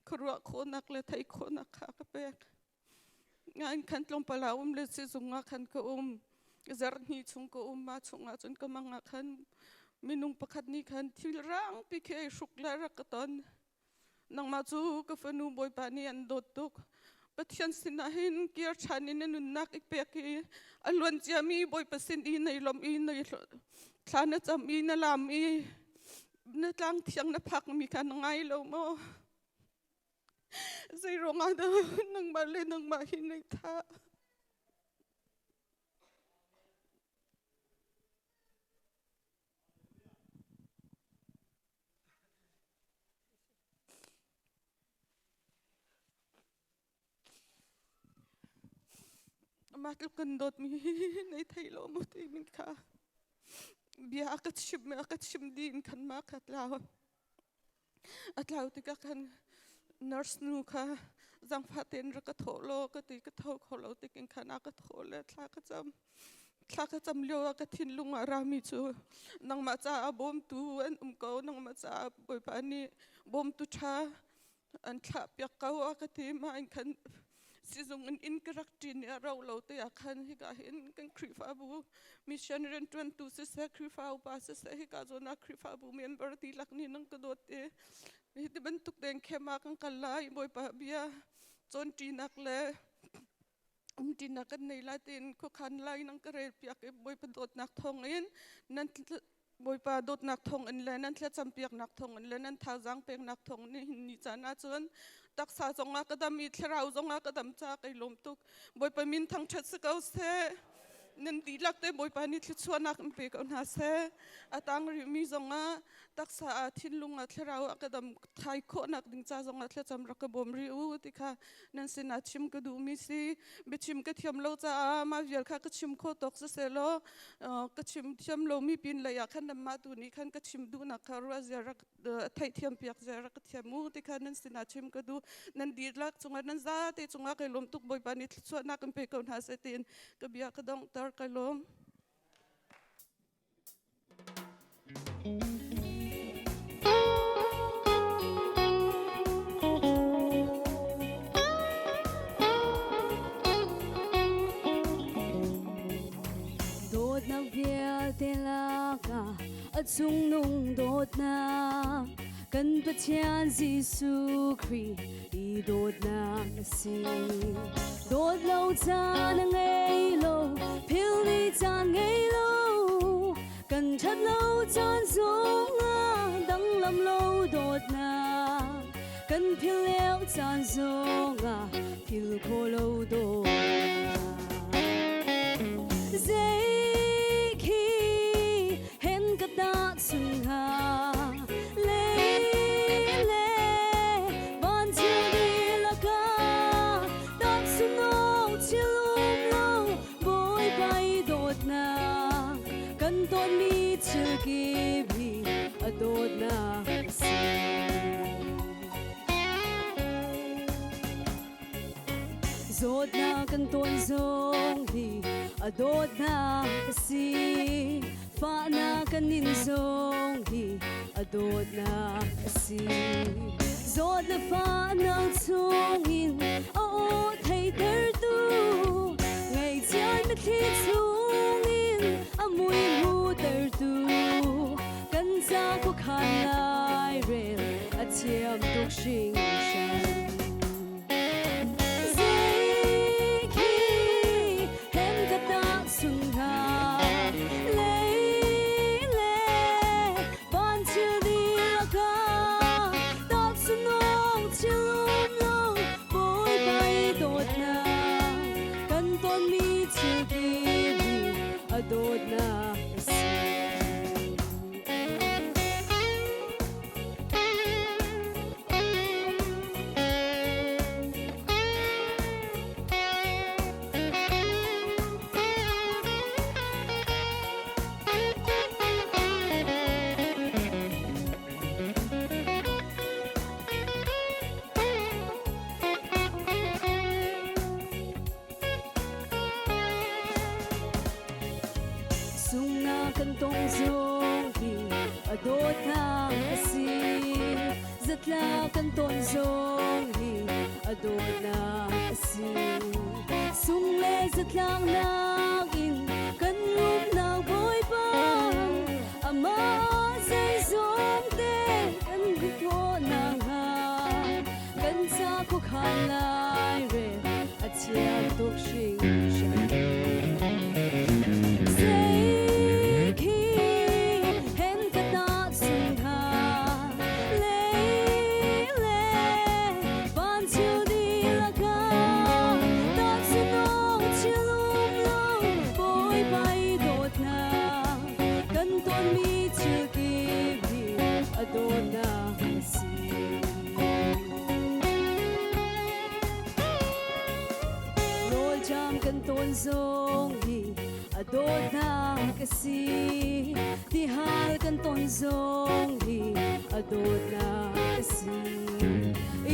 Khuaruah khawhnak le theih khawhnak kha ka pek. Ngain khan tlawmpal ah um le sizung ah khan ka um. Zarh hnih chung ka um. Mah chung ah cun ka mang ah khan minung pakhat nih khan thil rangpi khi ei hruk le rak ka ton. Nangmah cu ka fanu Bawipa nih an dawt tuk. Pathian sinah hin kir ṭhan in na nunnak i pek i a luan ciami Bawipa sin i nei lawmh i nei thla na cam i na lam i na tlang thiang na phakmi kha na ngai lo maw? Zei ruangah dah nangmah le nangmah hi nei thah? Mah tluk kan dawtmi hi nei thei lo mu ti min kha bia a ka chim a ka chim dih in khan ma kha tlau a tlau tikah khan nurse nu kha zangfah tein rak ka thawh law ka ti ka tho kho lo tikin khan a ka thawh le thla ka cam thla ka cam lio ah ka thinlung ah rami cu nangmah caah bawmtu an um ko nangmah caah Bawipa nih bawmtu ṭha an thlah piak ko a ka ti. Mah in khan sizung in inn ka rak ṭin i a rau lo te ah khan hika hin kan Khrihfabu mission rianṭuantu siseh Khrihfa upa siseh hika zawn ah Khrihfabu member dihlak nih nan ka dawt i hi ti bantuk tein khem ah kan kal lai Bawipa bia cawnṭinak le umṭinak kan nei lai tiin khuakhan lai nan ka rel piak i Bawipa dawtnak thawngin nan Bawipa dawtnak thawngin le nan thlacampiaknak thawngin le nan thazaang peknak thawngin nihin ni caan ahcun taksa zongah ka dam i thlarau zongah ka dam ca kai lawm tuk. Bawipa min thangṭhat si ko seh. Nan dihlak te Bawipa nih thluachuahnak in pe ko hna seh. A tang rihmi zongah taksa ah thinlung ah thlarau ah ka dam thai khawhnak ding ca zongah thlacam rak ka bawm rih u ti kha nan sinah chim ka duhmi si. Biachim ka thiam lo caah mah vial kha ka chim khawh tawk siseh law ka chim thiam lomi pin lei ah khan nanmah tu nih khan ka chim duhnak kha ruah zia rak theihthiam piak zia rak ka thiam u ti kha nan sinah chim ka duh. Nan dihlak cungah nan zate cungah kai lawm tuk. Bawipa nih thluachuahnak in pe ko hna seh tiin ka bia ka donghter. Kai lawm. A cungnung dawtnak kan Pathian Jesuh Khrih i dawtnak a si. Dawt lo caan a ngei lo, philni caan ngei lo, kan ṭhat lo caan zongah danglam lo dawtnak kan philh lio caan zongah philh khawh lo dawtnak. Zei khi hen ka tahchun hnga lei le van thil dihlak ah tahchun awk thil um lo Bawipa i dawtnak kan tonmi thil kip hi a dawtnak a si. Zawtnak kan ton zong hi a dawtnak a si. Fahnak kan nin zong hi a dawtnak a si. Zawt le fahnak chungin a aw theihtertu ngaihchiat mitthli chungin a mui hmuhtertu kan ca khuakhan lairel a thiam tuk hringhran. Zei khi hen ka tahchun hnga lei le van thil dihlak ah tahchun awk thil um lo Bawipa i dawtnak kan tonmi thil kip hi a dawtnak a si. Sungnak kan tong zong hi a dawtnak a si. Zatla kan ton zong hi a dawtnak a si. Sung le zatlaknak in kan rumnak Bawipa amah zeizong te kan khawhnak hnga kan ca khuakhan lai rel a thiam tuk hringhran. Zei khi hen ka tahchun hnga lei le van thil dihlak ah tahchun awk thil um lo Bawipa i dawtnak kan tonmi thil kip hi a dawtnak a si. Rawlṭam kan tawn zong hi a dawtnak a si. Tihal kan ton zong hi a dawtnak a si.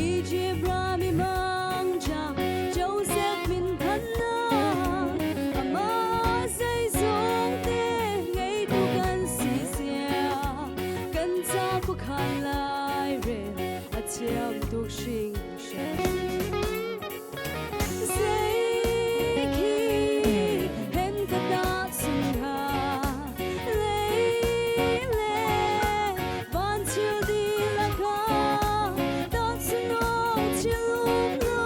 Egypt ram i mangṭam Joseph min thannak amah zeizong te ngeitu kan si sia kan ca khuakhan lai rel a thiam tuk hringhran. Zei khi hen ka tahchun hnga lei le van thil dihlak ah tahchun awk thil um lo.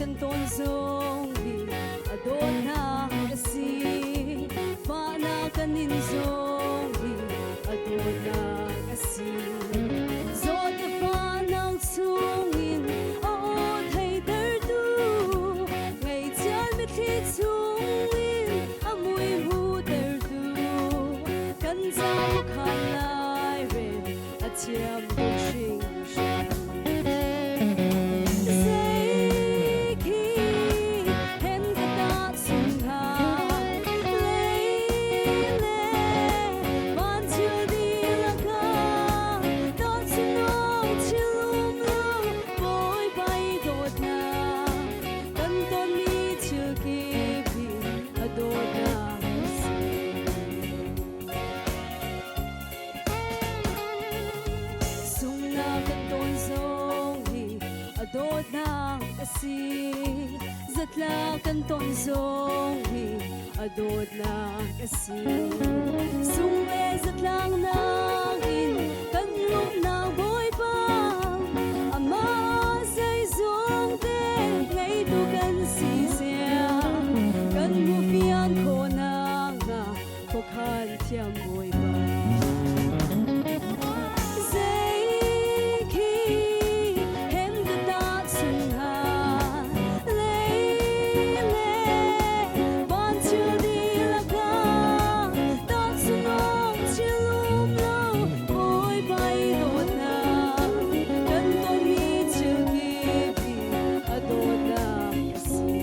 kan tawn zong hi a dawtnak a si. Fahnak kan in zong hi a dawtnak a si. Zawt le fahnak chungin a aw theitertu ngaihchiat mitthli chungin a mui hmuhtertu kan ca khan lai rel a thiam tuk hringhran. Zei khi hen ka tahchun hnga lei le van thil dihlak ah tahchun thil um lo Bawipa i dawtnak kan tonmi thil kip hi a dawtnak a si. Sunghnak kan tawn zong hi a dawtnak a si. Zatla kan ton zong hi a dawtnak a si. Sung le zatlang nakin kan rumnak Bawipa amah zeizong te ngeitu kan si sia. Kan hmuhfian khawhnak hnga khuakhan thiam Bawipa. Zei khi hen ka tahchun hnga lei le van thil dihlak ah tahchun awk thil um lo Bawipa i dawtnak kan tonmi thil kip hi a dawtnak a si.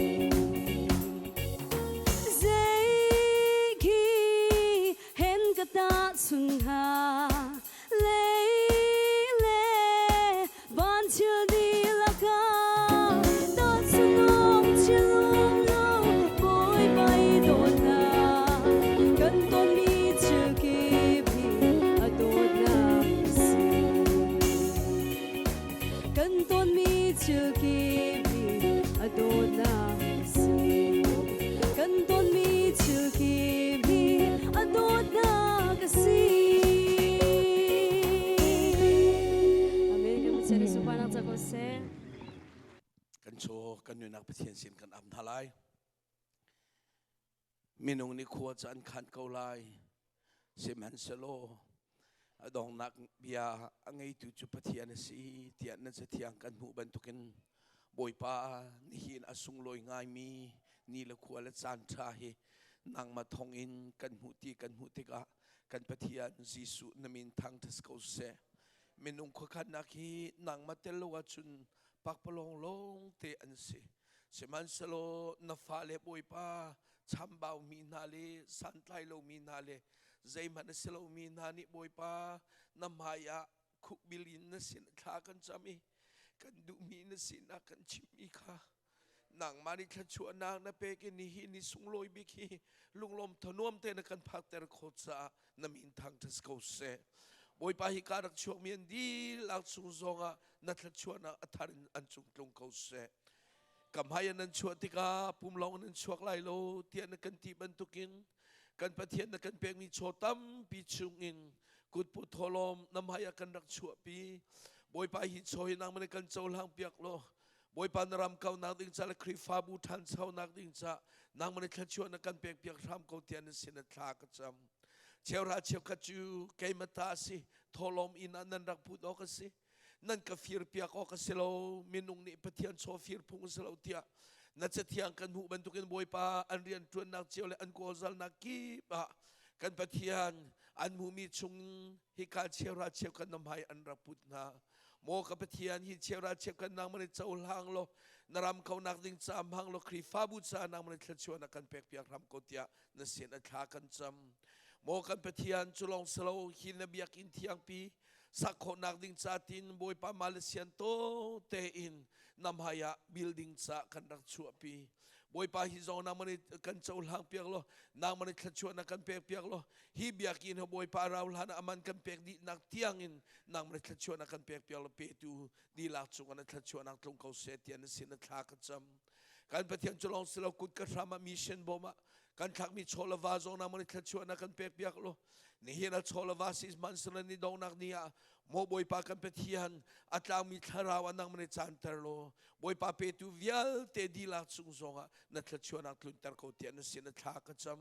Zei khi hen ka tahchun hnga lei le van thil dihlak ah tahchun awk thil um lo Bawipa i dawtnak kan tonmi thil kip hi a dawtnak a si. Kan tonmi thil kip hi a dawtnak a si. Kan tonmi thil kip hi a dawtnak a si. Amen. Kan Pathian nih sunparnak ca ko seh. Kan chaw kan nunnak Pathian sin kan am hna lai. Minung nih khua cu an khan ko lai. Sihmanhsehlaw a donghnak bia a ngeitu cu Pathian a si tiah nan cathiang kan hmuh bantukin Bawipa nihin a sunglawi ngaimi ni le khua le caan ṭha hi nangmah thawngin kan hmuh ti kan hmuh tikah kan Pathian Jesuh na min thangṭhat ko seh. Minung khuakhannak hi nangmah tel lo ahcun pakpalawng lawng te an si. Sihmanhsehlaw na fale Bawipa chambaumi hna le santlai lomi hna le zeihmanh a si lomi hna nih Bawipa na hmaiah khukbil in na sin thla kan cam i kan duhmi na sinah kan chimmi kha nangmah nih thluachuahnak na pek i nihin ni sunglawi bik hi lunglawm thanuam te na kan phakter khawh caah na min thangṭhat ko seh. Bawipa hi ka rak chuakmi an dihlak chung zongah na thluachuahnak a thar in an cung tlung ko seh. Ka hmai ah nan chuah tikah pum lawng nan chuak lai lo tiah na kan ti bantukin kan Pathian na kan pekmi chaw tampi chungin kutput thawlawm na hmai ah kan rak chuahpi. Bawipa hi chaw hi nangmah nih kan cohlang piak law Bawipa na ram kaunak ding ca le Khrihfabu ṭhanchonak ding ca nangmah nih thluachuah na kan pek piak hram ko tiah na sin ah thla ka cam. Cheuhra cheukhat cu keimah ta a si, thawhlawm inn ah nan rak put awk a si. Nan ka fir piak awk a si lo, minung nih Pathian chaw fir phung a si lo tiah na cathiang kan hmuh bantukin Bawipa an rian ṭuannak cio le an kawlzalnak kip ah kan Pathian an hmuhmi chung hika cheuhra cheukhat na hmai an rak put hna. Maw ka Pathian hi cheuhra cheukhat nangmah nih cohlang law na ram kaunak ding ca hmang law Khrihfabu ca nangmah nih thluachuahnak kan pek piak hram ko tiah na sin a thla kan cam. Maw kan Pathian cu lawng silo hi na biakinn thiangpi sak khawhnak ding ca tin Bawipa Malaysian to tein na hmai ah building ca kan rak chuahpi. Bawipa hi zong nangmah nih kan cohlang piak law nangmah nih thluachuahnak kan pek piak law hi biakinn hi Bawipa rau hlan ah aman kan pek dih nak tiang in nangmah nih thluachuahnak kan pek piak law petu dihlak cungah na thluachuahnak tlung ko seh tiah na sin a thla ka cam. Kan Pathian cu lawng si lo kut ka hram ah mission bawm ah kan thlakmi chaw le va zong nangmah nih thluachuahnak kan pek piak law. Nihin a chaw le va si hmanhsehlaw ni donghnak ni ah maw Bawipa kan Pathian a tlangmi thlarau ah nangmah nih caanter law Bawipa petu vialte dihlak chung zongah na thluachuahnak tlunter ko tiah na sin a thla ka cam.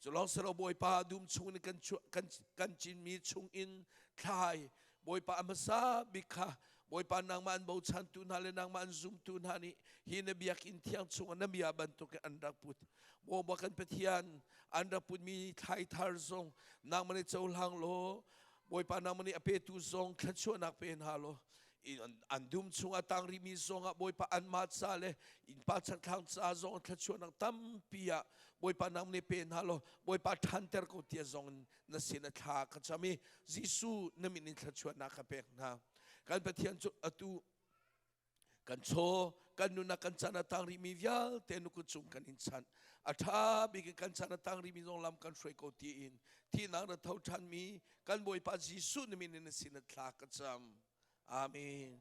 Cu lawng si lo Bawipa dum chung in kan cinmi chung in thlai Bawipa a hmasa bik kha Bawipa nangmah an bochantu hna le nangmah an zumtu hna nih hi na biakinn thiang chungah na bia bantuk in an rak put. Maw kan Pathian an rak putmi thlai thar zong nangmah nih cohlang law Bawipa nangmah nih a petu zong thluachuahnak pe hna law an dum chung a tang rihmi zongah Bawipa anmah ca le innpa chakthlang ca zong thluachuahnak tampi ah Bawipa nangmah nih pe hna law Bawipa ṭhanter ko tia zong in na sin a thla ka cam i Jesuh na min in thluachuahnak ka pek hna. Kan Pathian cu atu kan chaw kan nunnak kan chan a tang rihmi vialte nu kut cung kan in chanh. A ṭha bik in kan chan a tang rihmi zong lam kan hruai ko tiin thihnak na tho ṭhanmi kan Bawipa Jesuh na min in na sin a thla ka cam. Amen.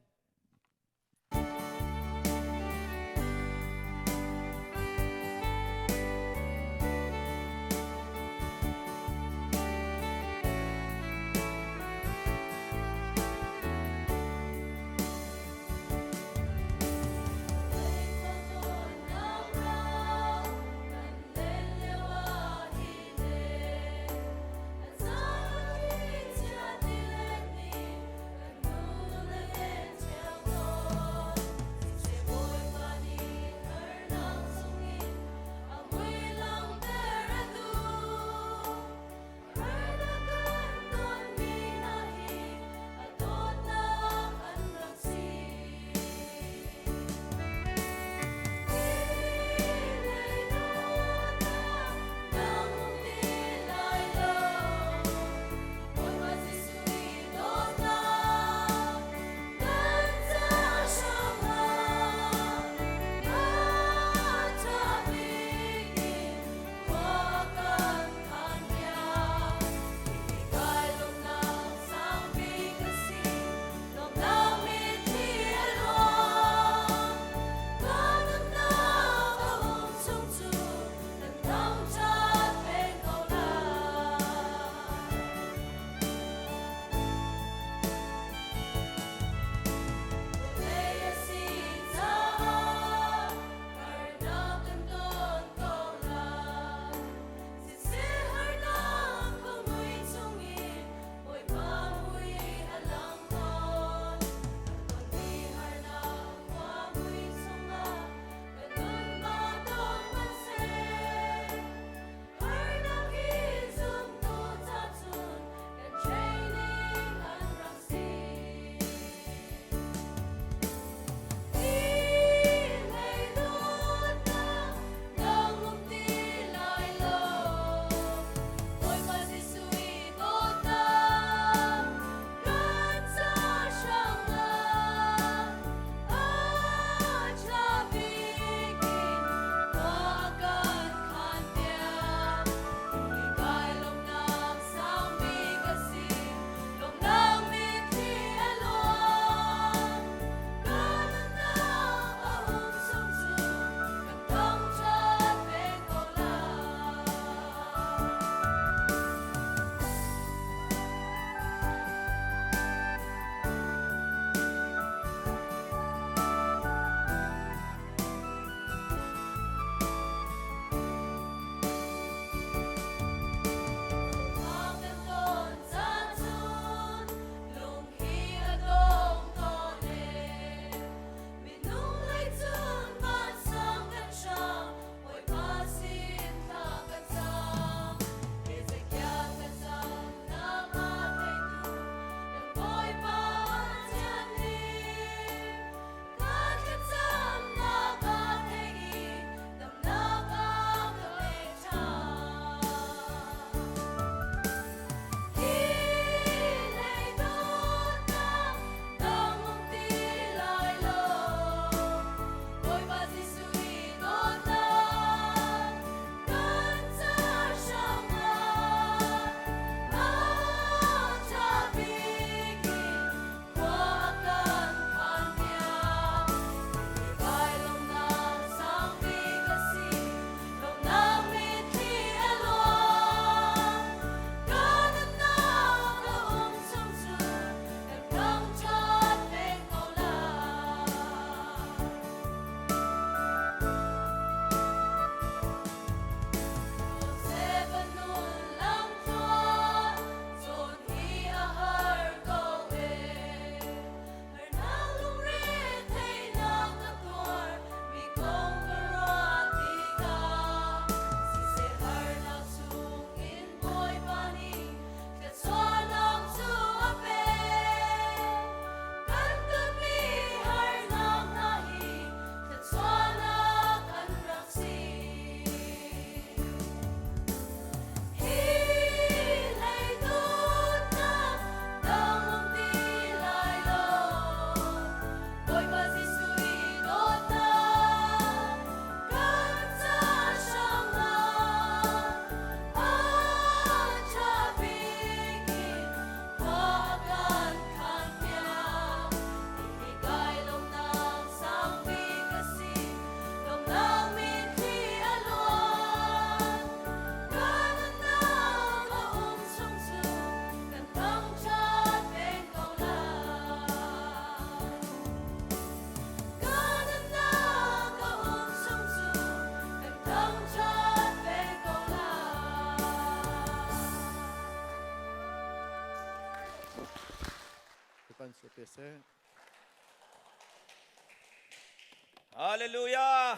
Hallelujah.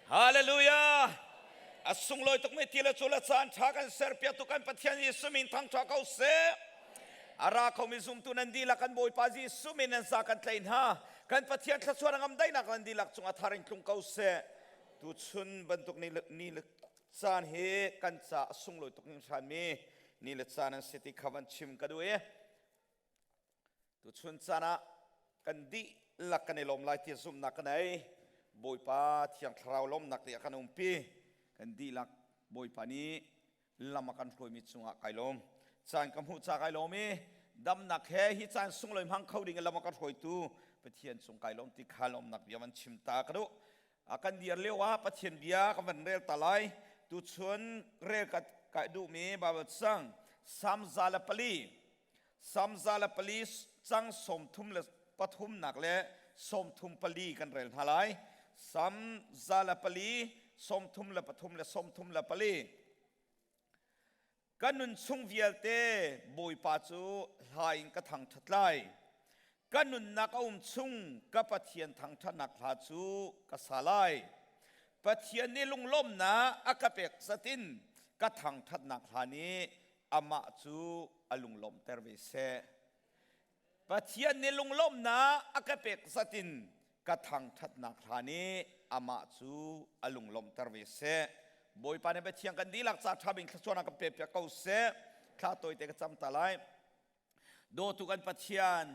Hallelujah. A sunglawi tuk mi ti le cu le caan tha kan ser piak tu kan Pathian Jesuh min thang tha ko seh. A ra kho mi zumtu nan dihlak kan Bawipa Jesuh min nan za kan tlaih hna. Kan Pathian thluachuah ngam daihnak nan dihlak cung a thar in tlung ko seh. Tu chun bantuk ni ni le caan hi kan ca a sunglawi tuk hringhran mi ni le caan an si ti kha van chim ka duh i Tuchun caan ah kan dihlak kan i lawm lai ti zumhnak ka nei. Bawipa Thiang Thlarau lawmnak nih a kan umpi. Kan dihlak Bawipa nih lam a kan hruaimi cungah kai lawm. Caan ka hmuh ca kai lawm i damnak he hi caan sunglawi hmang kho ding in lam a kan hruaitu Pathian cung kai lawm ti kha lawmnak bia van chim ta ka duh. A kan dir lio ah Pathian bia ka van rel ta lai. Tuchun rel ka kai duhmi Bible cang Salm 104 Salm 104 cang 33 nak le 34 kan rel hna lai. Salm 104 33 le 34. Ka nun chung vialte Bawipa cu hla in ka thangṭhat lai. Ka nunnak a um chung ka Pathian thangṭhatnak hla cu ka sa lai. Pathian nih lunglawmnak a ka pek zatin ka thangṭhatnak hla nih amah cu a lunglawmhter ve seh. Pathian nih lunglawmhnak a ka pek zat in ka thangṭhatnak hla nih amah cu a lunglawmhter ve seh. Bawipa nih Pathian kan dihlak ca ṭha bing thluachuahnak kan pek piak ko seh. Thla tawite ka cam ta lai. Dawtu kan Pathian,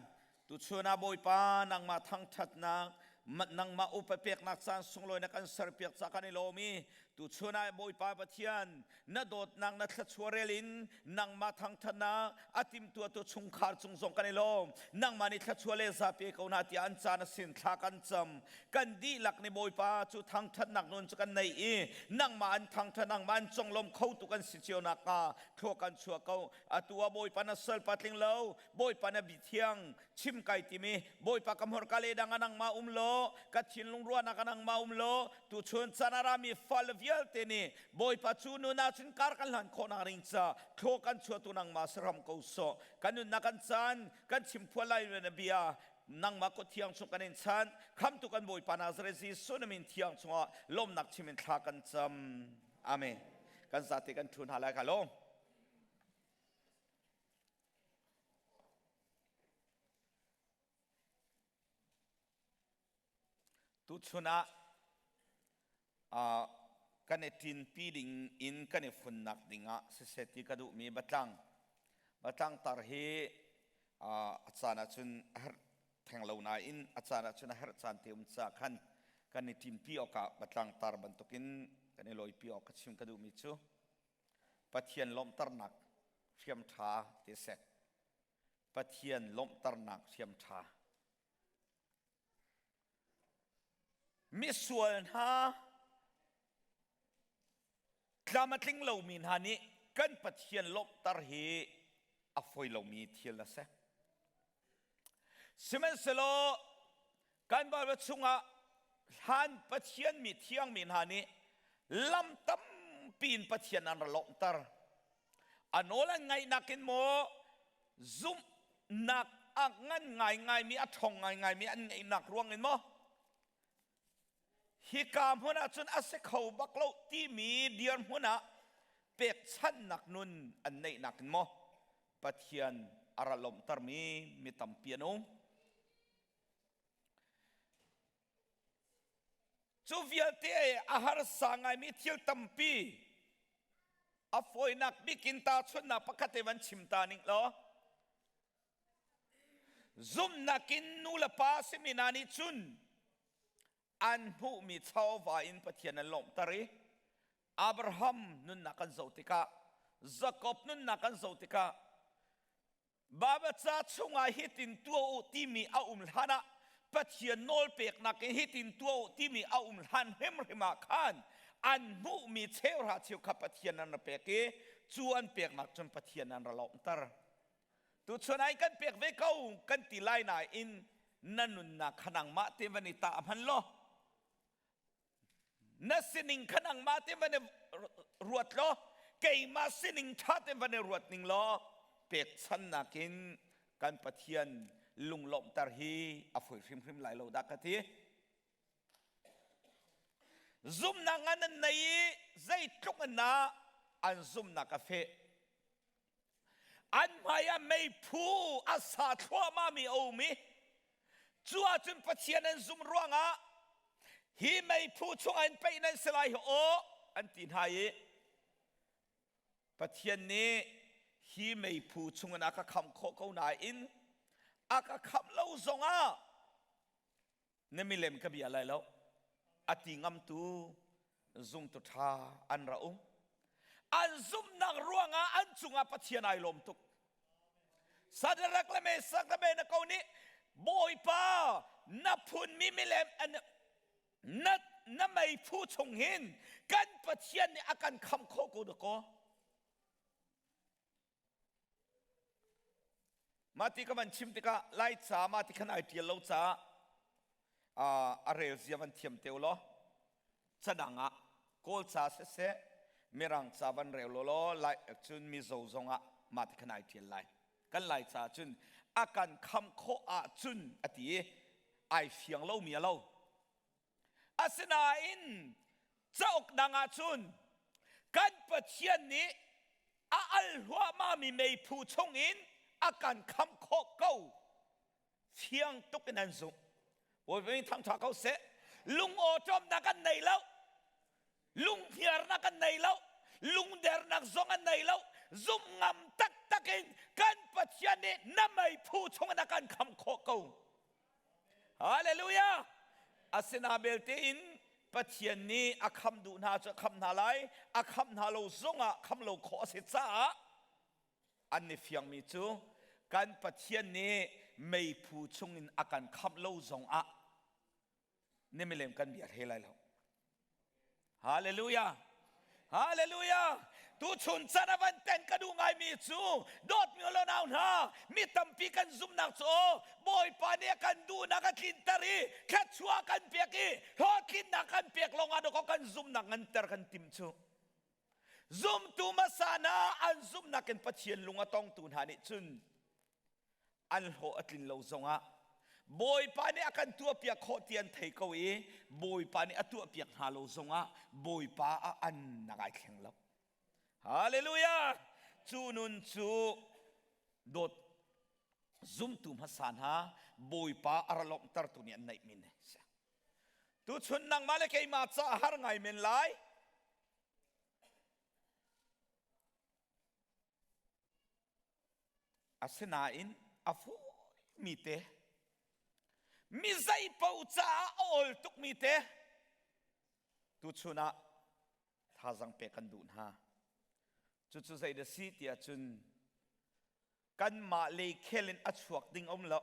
tuchun ah Bawipa nangmah thangṭhatnak, nangmah upa peknak caan sunglawi na kan serpiak ca kan i lawm i tuchun ah Bawipa Pathian na dawtnak na thluachuah rel in nangmah thangṭhatnak a timtuahtu chungkhar cung zong kan i lawm. Nangmah nih thluachuah le zapi ko hna tiah an caan a sin thla kan cam. Kan dihlak nih Bawipa cu thangṭhatnak nun cu kan nei i nangmah an thangṭhat nangmah an conglawm khotu kan si cio nakhnga thlua kan chuah ko. Atu ah Bawipa na sal patling lo, Bawipa na bithiang chim kai timi Bawipa ka hmurka le dang nangmah um law, ka thinlung ruahnak nangmah um law, tuchun caan a rami fal vialte nih Bawipa cu nun ah cun kar kan hlan khawh nak ring ca thlua kan chuahtu nangmah saram ko sawh. Kan nunnak kan caan kan chim phuan lai na bia nangmah kut thiang chung kan in chan khamtu kan Bawipa Nazareth Jesuh na min thiang chungah lawmnak chim in thla kan cam. Amen. Kan zate kan thu hna lai ka lo. Tuchun ah kan i ṭinpi ding in kan i funnak ding ah siseh ti ka duhmi batlang. Batlang tar hi a caan ahcun a herh theng lo nain a caan ahcun a herh caan te um caah khan kan i ṭinpi awkah batlang tar bantukin kan i lawipi awk ka chim ka duhmi cu Pathian lawmhternak hriam ṭha ti a si. Pathian lawmhternak hriam ṭha. Misual hna tlam a tling lomi hna nih kan Pathian lawmhter hi a fawi lomi thil a si. Sihmanhsehlaw kan Bible chungah hlan Pathian mi thiangmi hna nih lam tampi in Pathian an ra lawmhter. A nawl an ngaihnak in maw zumhnak a ngan ngaingaimi a ṭhawng ngaingaimi an ngeihnak ruang in maw hika hmun ah cun a si kho bak lo timi dirhmun ah pekchanhnak nun an neihnak in maw Pathian a ra lawmhtermi mi tampi an um. Cu vialte a harsa ngaimi thil tampi a fawinak bik in tahchunhnak pakhat te van chim ta ning law zumhnak in nu le pa simi hna nih cun an hmuhmi chawva in Pathian an lawmhter i Abraham nunnak kan zoh tikah Jakob nunnak kan zoh tikah Baibal ca chungah hitin tuah u timi a um hlan ah Pathian nawlpeknak in hitin tuah u timi a um hlan hrimhrim ah khan an hmuhmi cheuhra cheu kha Pathian an ra pek i cu an peknak cun Pathian an ra lawmhter. Tuchun ai kan pek ve ko kan ti lai nain na nunnak kha nangmah te van i tah hman law na sining kha nangmah te van i ruat law keimah sining ṭha te van i ruat ning law pekchannak in kan Pathian lunglawmhter hi a foi hrimhrim lai lo dah ka ti. Zumnak ngan an nei i zeitluk in dah an zumnak a feh. An hmai ah meiphu a sa thluahmah mi a um i cu ahcun Pathian an zumh ruangah hi meiphu chungah in peih nan si lai hi aw an ti hna i Pathian nih hi meiphu chungin a ka khamh khawh ko nain a ka khamh lo zongah na milem ka bia lai lo a ti ngamtu zumtu ṭha an ra um. An zumhnak ruangah an cungah Pathian ai lawm tuk. Sadarak le Mesak le Abednego nih Bawipa na phunmi milem na na meiphu chung hin kan Pathian nih a kan khamh khawh ko dakaw. Mah ti ka van chim tikah Laica mah ti khan ai ṭial lo caah a rel zia van thiam te law cadang ah Kawl ca siseh Mirang ca van rel law law Lai cun Mizo zong ah mah ti khan ai ṭial lai. Kan Laica cun a kan khamh khawh ahcun a ti i ai fiang lomi a lo. Asinain cauk dang ah cun kan Pathian nih a al hluahmahmi meiphu chungin a kan khamh khawh ko. Fiang tuk in an zumh. Bawipa nih thangṭha ko seh. Lungawṭawmnak an nei lo. Lunghniarnak an nei lo. Lungdernak zong an nei lo. Zumh ngam taktak in kan Pathian nih na meiphu chungin a kan khamh khawh ko. Hallelujah! Asina belte in Pathian nih a kham duh hna cu a kham hna lai, a kham hna lo zongah kham lo khawh a si caah an i fiangmi cu kan Pathian nih meiphu chungin a kan khamh lo zongah ni milem kan bia hle lai lo. Hallelujah! Hallelujah! Tuchun chan a van ten ka duh ngaimi cu dawtmi lo nau hna mi tampi kan zumnak cu Bawipa nih a kan duhnak a tlinter i thluachuah kan pek i hlawhtlinnak kan pek lawngah dawkaw kan zumnak nganter kan tim cu. Zumtu hmasa hna an zumhnak in Pathian lung a tongtu hna nih cun an hlawh a tlin lo zongah Bawipa nih a kan tuahpiak khawh ti an thei ko i Bawipa nih a tuahpiak hna lo zongah Bawipa a an nak ai thleng lo. Hallelujah! Cu nun cu dawt zumtu hmasa hna Bawipa a ra lawmhtertu nih an neih mi ne si. Tuchun nangmah le keimah ca har ngai men lai. Asinain a fawimi te, mi zeipaoh caah a awl tukmi te tuchun ah thazaang pek kan duh hna. Cucu zei dah si tiah cun kanmah lei khel in a chuak ding a um lo.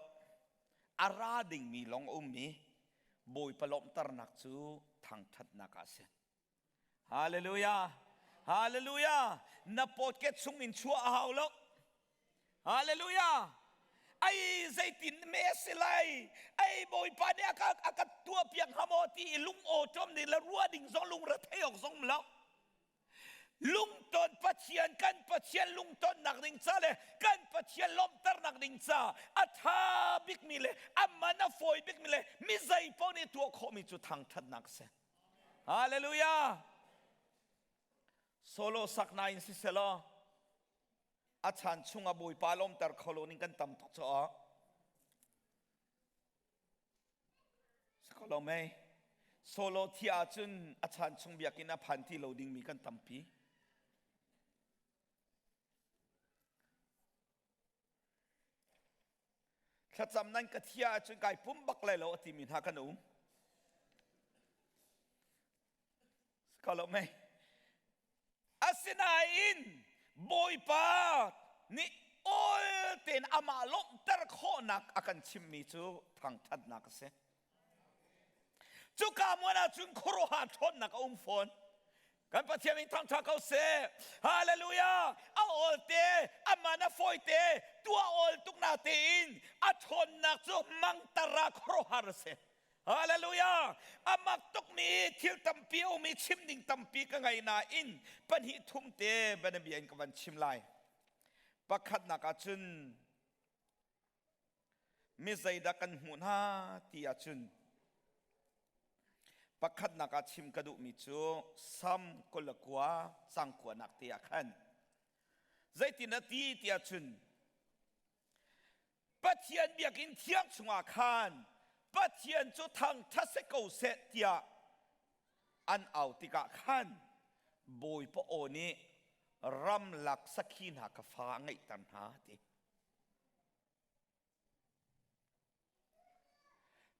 A ra dingmi lawng a um i Bawipa lawmhternak cu thangṭhatnak ah a si. Hallelujah. Hallelujah. Na podcast chung in chuah a hau lo. Hallelujah. Ai zeitin me si lai. Ai Bawipa nih a ka a ka tuah piak hnga maw ti i lung aw ṭom nih le ruah ding zong lung ra thei awk zong lo. Lungton Pathian kan Pathian lungtonnak ding ca le kan Pathian lawmhternak ding ca a ṭha bikmi le a man a fawi bikmi le mi zei paoh nih tuah khawhmi cu thangṭhatnak a si. Hallelujah! Solo sak nain siselaw a chan chungah Bawipa lawmter kho lo ning kan tam tuk caah Siko mei solo thi ahcun a chan chung biakinn a phan ti lo dingmi kan tampi. Thlacam nan ka thia ahcun kai pum bak lai lo a timi hna kan um. Ko lo mei. Asinain Bawipa nih awl tein amah lawmhter khawhnak a kan chimmi cu thangṭhatnak a si. Cuka muan ahcun khuaruahhar ṭhawnnak a um fawn. Kan Pathian min thangṭha ko seh. Hallelujah! A awl te, a man a fawi te, tuah awl tuk na tein a ṭhawnnak cu mangtara khuaruahhar a si. Hallelujah! A mak tukmi thil tampi a um i chim ding tampi ka ngei nain pahnih thum te bianabia in ka van chim lai. Pakhatnak ah cun mi zeidah kan hmuh hna ti ahcun. Pakhatnak ah chim ka duhmi cu Sam 29 cang kuanak te ah khan zeitin a ti tiah cun Pathian biakinn thiang chungah khan Pathian cu thangṭhat si ko seh tiah an au tikah khan Bawipa aw nih ramlak sakhi hna kha fa a ngeihter hna ti.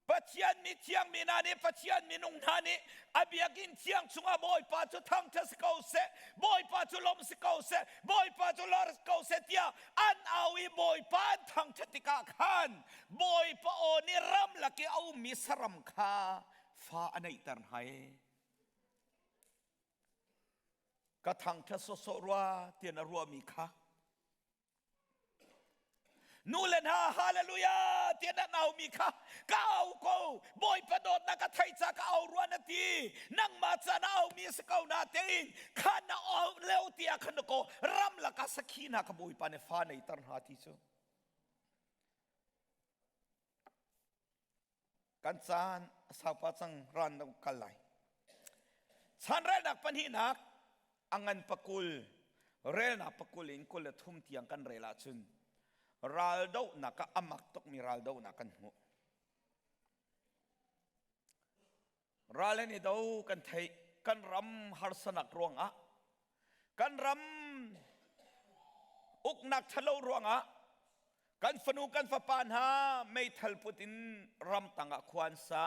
Pathian mi thiang mi hna nih Pathian minung hna nih a biakinn thiang chungah Bawipa cu thangṭhat si ko seh, Bawipa cu lawmh si ko seh, Bawipa cu lor si ko seh tiah an au i Bawipa an thangṭhat tikah khan Bawipa aw nih ramlak i a ummi saram kha fa a neihter hna i ka thangṭhat sawsawh rua tiah na ruahmi kha Nu le hna hallelujah tiah nan aumi kha ka au ko Bawipa dawtnak ka thei ca ka au rua na ti nangmah ca na aumi si ko na tein kha na au leo tiah khan ko ram laka sakhi hna ka Bawipa nih fa nei tar hna ti cu Kan caan a saupa cang ran na kal lai. Chanrelnak pahnihnak a ngan pakul relnak pakul in 23 tiang kan rel ahcun raldohnak ah a mak tukmi raldohnak kan hmuh. Ral an i do kan theih kan ram harsanak ruangah kan ram uknak ṭhalo ruangah kan fanu kan fapa hna meithal put in ramtang ah khua an sa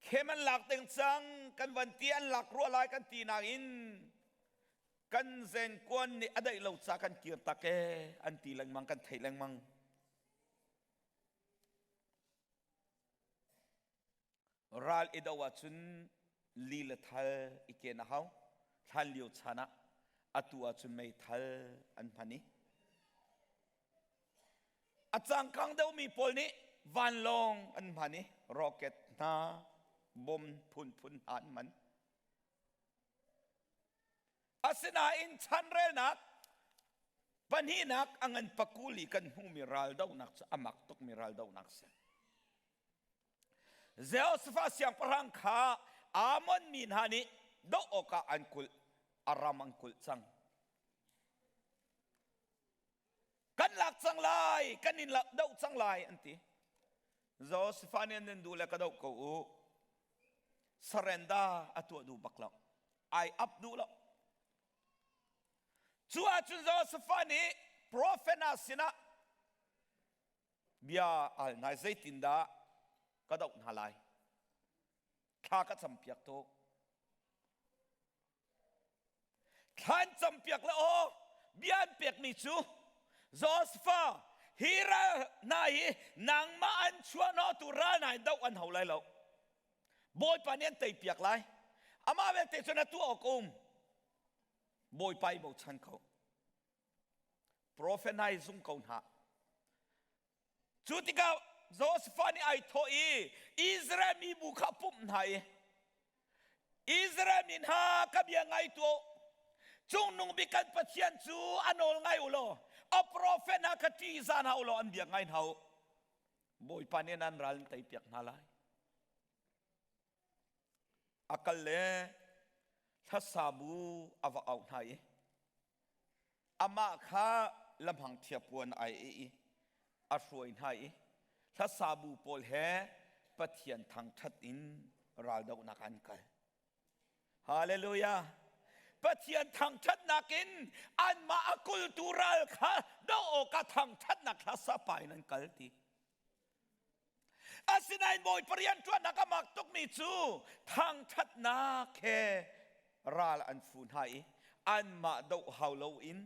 khem an lak ding cang kan van ti an lak rua lai kan ti nain kan zenkuan nih a daih lo ca kan kir tak e an ti lengmang kan theih lengmang Ral i do ahcun li le thal i ken a hau. Hlan lio chan ah atu ahcun meithal an hman i a cangkang deuhmi pawl nih vanlawng an hman i rocket hna bom phunphun hna an hman. Asinain chanrelnak pahnihnak a ngan pakul i kan hmuhmi raldohnak cu a mak tukmi raldohnak a si. Jehoshaphat siangpahrang kha Ammon mi hna nih doh awkah an kulh, a ram an kulh cang. Kan lak cang lai, kan in doh cang lai an ti. Jehoshaphat nih nan duh le ka doh ko u. Surrender a tuah duh bak lo. Ai ap duh lo. Cu ahcun Jehoshaphat nih prophet hna sinah bia al hna zeitindah ka doh hna lai thla ka campiak tuk thla an campiak le aw bia an pekmi cu Joshua hi ral hna hi nangmah an chuahhnawhtu ral hna in doh an hau lai lo Bawipa nih an teipiak lai amah belte cu na tuah awk um Bawipa i bochan ko Profet hna i zum ko hna. Cu tikah Joshua nih ai thawh i Israel mibu kha a pumh hna i Israel mi hna ka bia ngai tuah Cungnung bik kan Pathian cu a nawl ngai u law a profet hna kha ṭihzah hna u law an bia ngai hna u. Bawipa nih nan ral an teipiak hna lai. A kal le hlasabu a va auh hna i amah kha lamhang thiapuan ai i a hruai hna i hlasabu pawl he Pathian thangṭhat in raldohnak an kal. Hallelujah! Pathian thangṭhatnak in anmah a kultu ral kha doh awkah thangṭhatnak hla sapa in an kal ti. Asinain Bawipa rianṭuannak a mak tukmi cu thangṭhatnak he ral an fu hna i anmah doh hau loin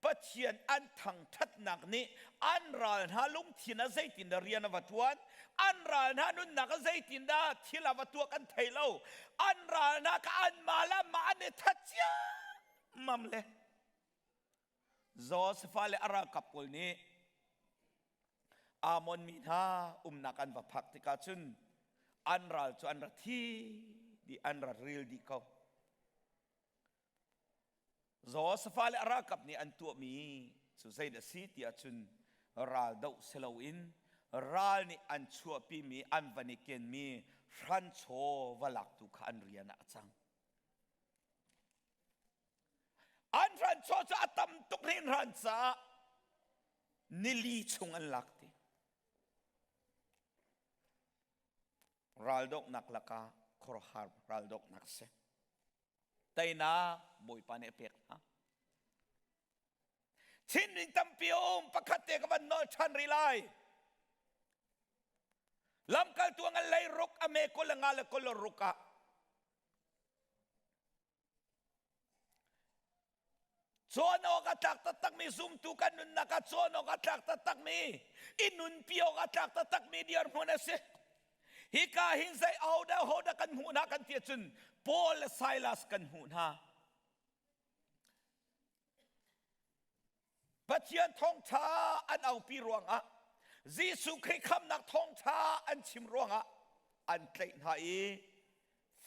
Pathian an thangṭhatnak nih an ral hna lungthin ah zeitindah rian a va ṭuan an ral hna nunnak ah zeitindah thil a va tuah kan thei lo an ral hna kha anmah le anmah an i that ciammam le Joseph le a ralkap pawl nih Ammon mi hna umnak an va phak tikah cun an ral cu an ra thi dih an ra ril dih ko. Joseph le a ralkap nih an tuahmi cu zeidah a si tiah cun ral doh si loin ral nih an chuahpimi an van i kenmi Hranchaw va laktu kha an rian ah a cang. An hranchaw cu a tam tuk hringhran caah nili chung an lak ti. Raldoknak lakah khuaruahhar raldoknak si. Teinak Bawipa nih a pek hna. Chinring tampi a um pakhat te ka van nawl ṭhan rih lai. Lamkaltu ngan lei ruk a me kul le nga le kul le ruk ah cawn awk a tlak taktakmi zumtu kan nunnak ah cawn awk a tlak taktakmi i nunpi awk a tlak taktakmi dirhmun a si. Hika hin zei ahodah hodah kan hmuh hna kan ti ahcun Paul le Silas kan hmuh hna. Pathian thawngṭha an aupi ruangah Jesuh Khrih khamnak thawngṭha an chim ruangah an tlaih hna i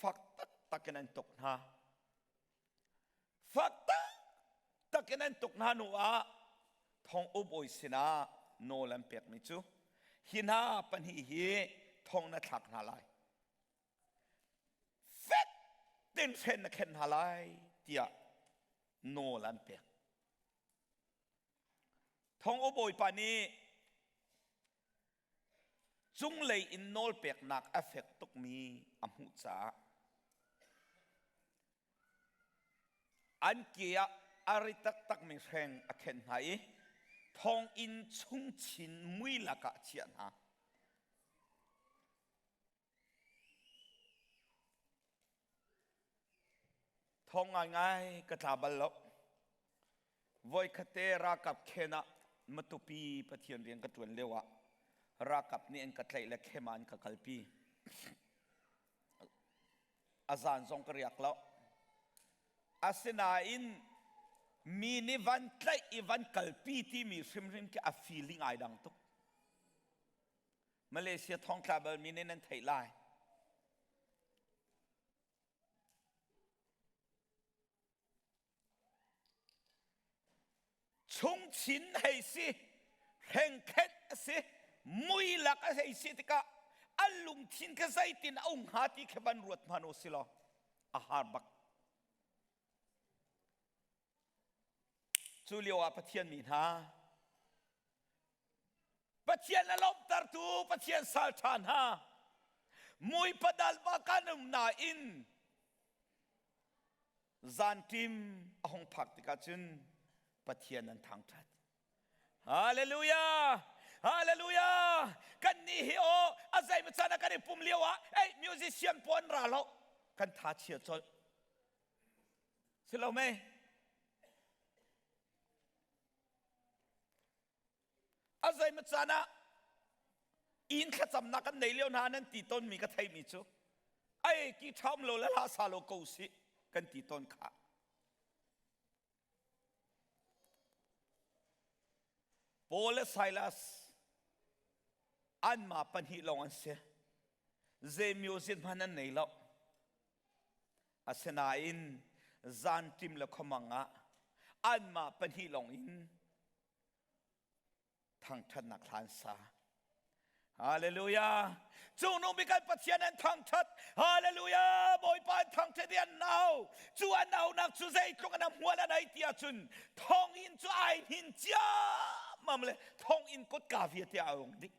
fak taktak in an tuk hna. Fak taktak in an tuk hna hnu ah thong ubawi sinah nawl an pekmi cu hi hna pahnih hi thong na thlak hna lai. Fek tein hren na khen hna lai tiah nawl an pek. Thong u bawipa nih cunglei in nawl peknak a fek tukmi a hmuh caah an ke ah a ri taktakmi hreng a khenh hna i thonginn chung chin mui lakah a chiah hna. Thawng ngaingai ka tla bal lo. Voikhatte ralkap khen ah Matupi Pathian rian ka ṭuan lio ah ralkap nih an ka tlaih le khem ah an ka kalpi. A zan zong ka riak lo. Asinain mi nih van tlaih i van kalpi timi hrimhrim khi a feeling ai dang tuk. Malaysia thongtla balmi nih nan theih lai. Chungchin hei si, hrengkhenh a si, mui lak a hei si tikah an lungthin kha zeitin a um hnga ti kha van ruat hmanh u si law a har bak. Cu lio ah Pathian mi hna Pathian a lawmhtertu Pathian sal ṭha hna mui padal ba kan um nain zanṭim a hung phak tikah cun Pathian an thangṭhat. Hallelujah! Hallelujah! Kan nih hi aw a zeimaw caan ah kan i pum lio ah ei musician pawn ra lo kan tha chia colh. Si lo mei? A zeimaw caan ah inn thlacamnak kan nei lio hna nan ti tawnmi ka theimi cu ai ki ṭha um lo le hla sa lo ko si kan ti tawn kha. Paul le Silas anmah pahnih lawng an si. Zei music hmanh an nei lo. Asinain zanṭim le khuamang ah anmah pahnih lawng in thangṭhatnak hla an sa. Hallelujah! Cungnung bik kan Pathian an thangṭhat. Hallelujah! Bawipa an thangṭhat i an nau. Cu an naunak cu zeitluk in a hmual an ei ti ahcun thonginn cu ai hnin ciammam le thonginn kutka vialte a ung dih.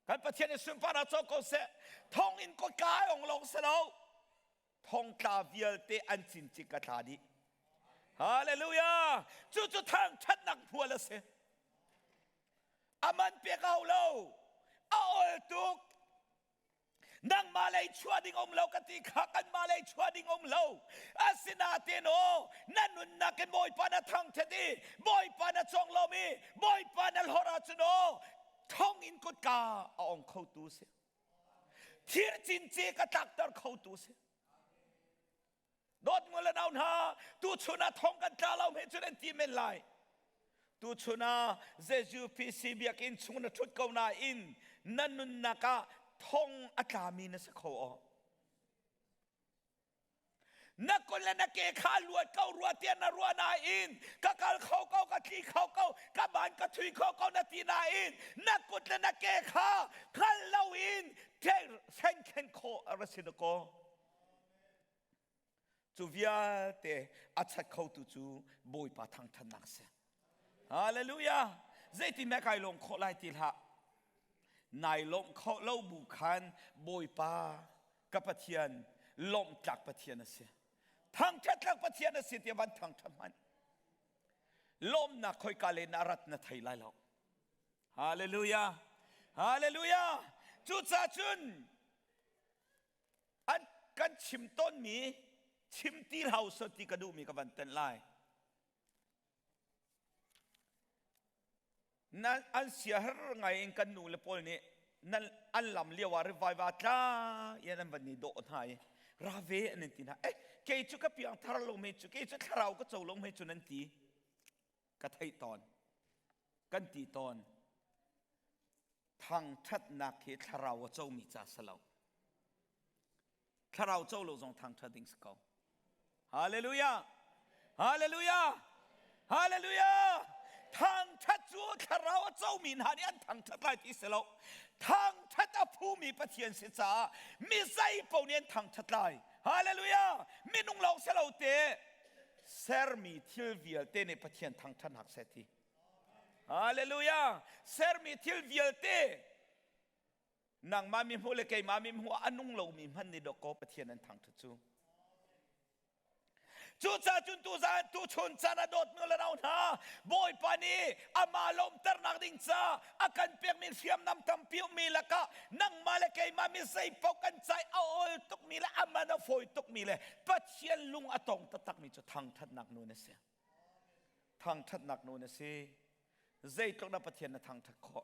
Kan Pathian i sunparnak co ko seh. Thonginn kutka ai ong lawng si lo. Thongtla vialte an cincik a tla dih. Hallelujah! Cucu thangṭhatnak hmual a si. A man pek hau lo. A ol tuk. Nangmah lei chuah ding um lo ka ti kha kanmah lei chuah ding um lo. Asinain aw na nunnak in Bawipa na thangṭhat i Bawipa na conglawm i Bawipa na hlorh ahcun aw thonginn kutka a ong khotu si. Thir cince ka tlakter khotu si. Dawt ngol le nau hna, tuchun ah thong kan tla lo he cun an ti men lai. Tuchun ah Jesuh PC biakinn chung na ṭhut ko nain na nunnak ah thong a tlami na si kho aw. Na kut le na ke kha luat ko rua tiah na ruah nain ka kal kho ko ka tli kho ko ka ban ka thui kho ko na ti nain na kut le na ke kha hngal loin. Sen khen khawh a ra si dakaw. Cu vialte a chat khotu cu Bawipa thangṭhatnak si. Hallelujah! Zeitin meh kai lawm khawh lai ti hlah. Nai lawmh khawh lo bu khan Bawipa ka Pathian lawmhtlak Pathian a si. Thangṭhat tlak Pathian a si tiah van thangṭhat hmanh. Lawmnak khoika le na rat na thei lai lo. Hallelujah! Hallelujah! Cucaah cun an kan chim tawnmi chim ti hau seh ti ka duhmi ka van tenh lai. Nan an siaher ngai in kan nu le pawl nih nan an lam lio ah rivaiva tla in an van ni dawh hna i ra ve an in ti hna. Eh kei cu ka piang thar lo me cu kei cu thlarau ka co lo me cu nan ti. Ka theih tawn. Kan ti tawn. Thangṭhatnak hi thlarau a comi ca si lo. Thlarau co lo zong thangṭhat ding si ko. Hallelujah! Hallelujah! Hallelujah! Thangṭhat cu thlarau a comi hna nih an thangṭhat lai ti si lo. Thangṭhat a phumi Pathian si caah mi zei paoh nih an thangṭhat lai. Hallelujah! Minung lawng si lo te sermi thil vialte nih Pathian thangṭhatnak seh ti. Hallelujah! Sermi thil vialte nangmah mi hmuh le keimah mi hmuh ah a nung lomi hmanh nih dawkaw Pathian an thangṭhat cu. Cucaah cun tuzan tuchun caan a dawtmi le nau hna Bawipa nih amah lawmternak ding ca a kan pekmi hriamnam tampi ummi lakah nangmah le keimah mi zei paoh kan cai a awl tukmi le a man a fawi tukmi le Pathian lung a tong taktakmi cu thangṭhatnak nun a si. Thangṭhatnak nun a si. Zeitluk dah Pathian na thangṭhat khawh?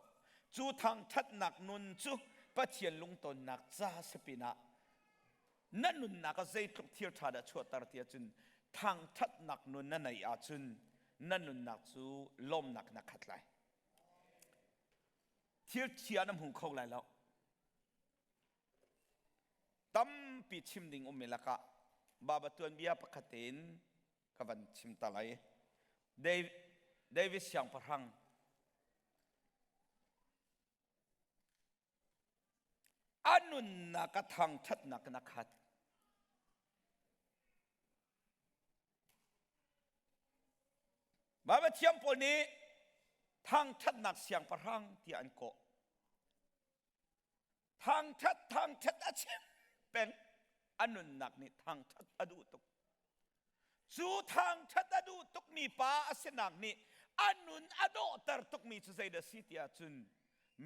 Cu thangṭhatnak nun cu Pathian lungtonnak ca si pinah na nunnak ah zeitluk thil ṭha dah chuahter ti ahcun thangṭhatnak nun na neih ahcun na nunnak cu lawmnak na khat lai. Thil chia na hmu kho lai lo. Tampi chim ding ummi lakah Baba tuanbia pakhat tein ka van chim ta lai. David siangpahrang a nunnak a thangṭhatnak in a khat. Baibal thiam pawl nih thangṭhatnak siangpahrang tiah an kawh. Thangṭhat thangṭhat a chim peng a nunnak nih thangṭhat a duh tuk. Cu thangṭhat a duh tukmi pa a sinak nih a nun a dawhter tukmi cu zeidah si ti ahcun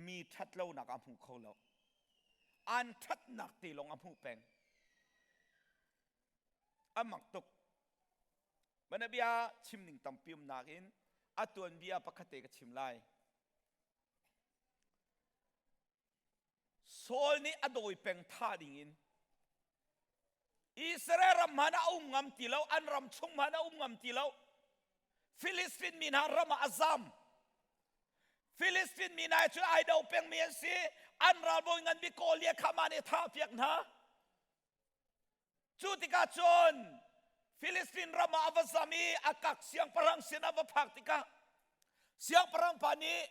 mi ṭhatlonak a hmu kho lo. An ṭhatnak te lawng a hmuh peng. A mak tuk. Banabia chim ning tampi umnak in a tuanbia pakhat te ka chim lai. Saul nih a dawi peng thah dingin Israel ram hmanh ah a um ngam ti lo, an ram chung hmanh a um ngam ti lo. Filistin mi hna ram ah a zam. Filistin mi hna cu ai do pengmi an si. An ralbawi ngan bik Goliath kha mah nih thah piak hna. Cu tikah cun Filistin ram ah a va zam i a kak siangpahrang sin a va phak tikah siangpahrang pa nih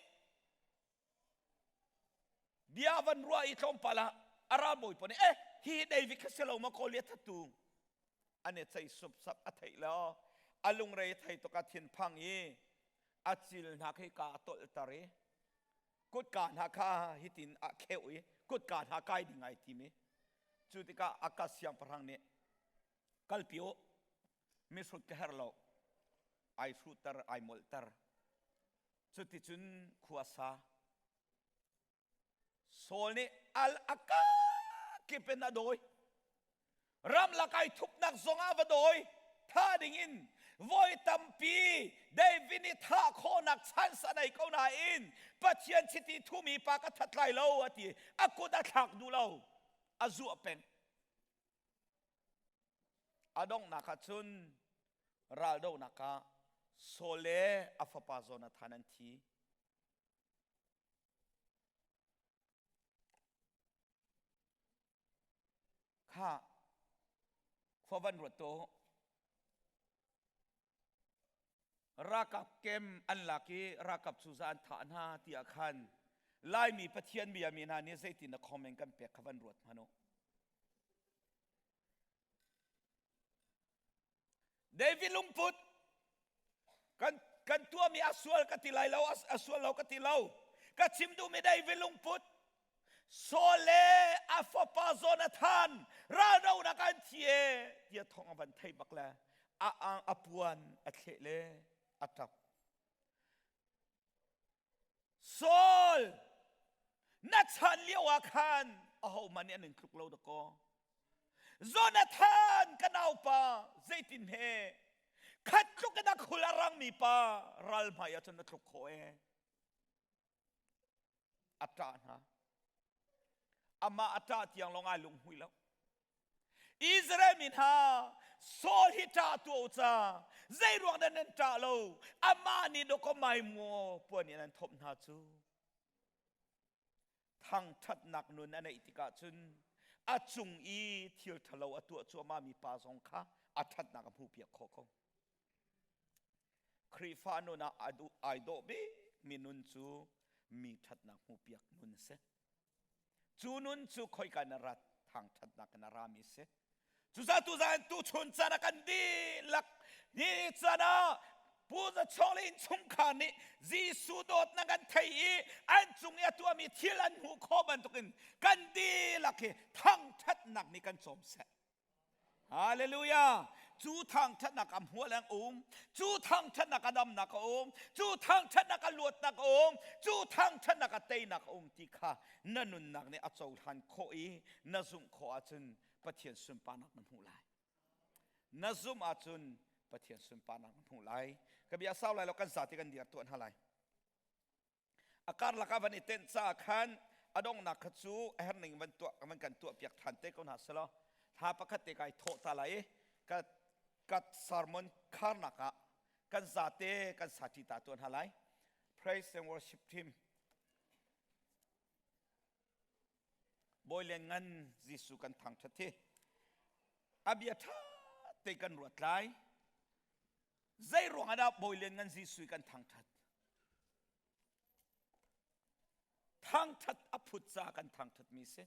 bia van ruah i tlawmpal ah a ralbawi pa nih eh hi David kha si lo ma Goliath thattu an i cei supsap a theih lo a lungrei thei tuk a thinphang i a cil hna khi ka a tolhter i kutka hna kha hitin a kheuh i kutka hna kai ding ai tim i cu tikah Akas siangpahrang nih kalpi u mihrut ka herh lo ai hruhter ai molhter cuticun khua sa Saul nih al a kip in a dawi. Ramlak ai thupnak zongah va dawi. Thah dingin voi tampi David nih thah khawhnak chance a nei ko nain Pathian chiti thumi pa ka that lai lo a ti. A kut a thlak duh lo. A zuah peng. A donghnak ah cun raldohnak ah Saul le a fapa Jonathan an thi. Kha khua van ruat to ralkap kem an lak i ralkap cu za an thah hna tiah khan. Laimi Pathian bia mi hna nih zeitin na comment kan pek kha van ruat hmanh u. David lungput kan kan tuahmi a sual ka ti lai lo a sual lo ka ti lo ka chim duhmi David lungput Saul le a fapa Jonathan raldonak an thi e tiah thawng a van theih bak le a ang a puan a thleh le a ṭap Saul na chan lio ah khan ahohmanh nih an in tluk lo dakaw Jonathan ka naupa zeitin he khat tluk in a khul a rangmi pa ral hmai ah cun na tluk khawh e a ṭah hna amah a ṭah tiang lawng ai lunghmui lo Israel mi hna Saul hi ṭah tuah u ca zei ruang dah nan ṭah lo amah nih dawkaw maimaw puan in an thawmh hna cu thangṭhatnak nun a neih tikah cun a cung i thil ṭhalo a tuah cuahmah mi pa zong kha a ṭhatnak a hmuhpiak khawh ko Khrihfa nun ah ai dawh bik mi nun cu mi ṭhatnak hmuhpiak nun a si. Cu nun cu khoika in a rat thangṭhatnak in a rami a si. Cucaah tuzaan tuchun caan ah kan dihlak ni caan ah Pu Za Chawng le innchungkhar nih Jesuh dawtnak an thei i an cung i a tuahmi thil an hmuh khawh bantukin kan dihlak hi thangṭhatnak nih kan cawm seh. Hallelujah! Cu thangṭhatnak a hmual an um. Cu thangṭhatnak a damnak a um. Cu thangṭhatnak a luatnak a um. Cu thangṭhatnak a teinak a um ti kha na nunnak nih a cohlan khawh i na zumh khawh ahcun Pathian sunparnak na hmuh lai. Na zumh ahcun Pathian sunparnak na hmuh lai. Ka bia sau lai lo kan zate kan dir tuah hna lai. A karlak ah van i tenh caah khan a donghnak kha cu a herning van tuah van kan tuah piak than te ko hna selaw thla pakhat te kai thawh ta lai i ka ka sermon kharnak ah kan zate kan sati ta tuah hna lai praise and worship team Bawi le ngan Jesuh kan thangṭhat hi a bia ṭha te kan ruat lai zei ruang ah dah Bawi le ngan Jesuh kan thangṭhat Thangṭhat a phut ca kan thangṭhatmi si.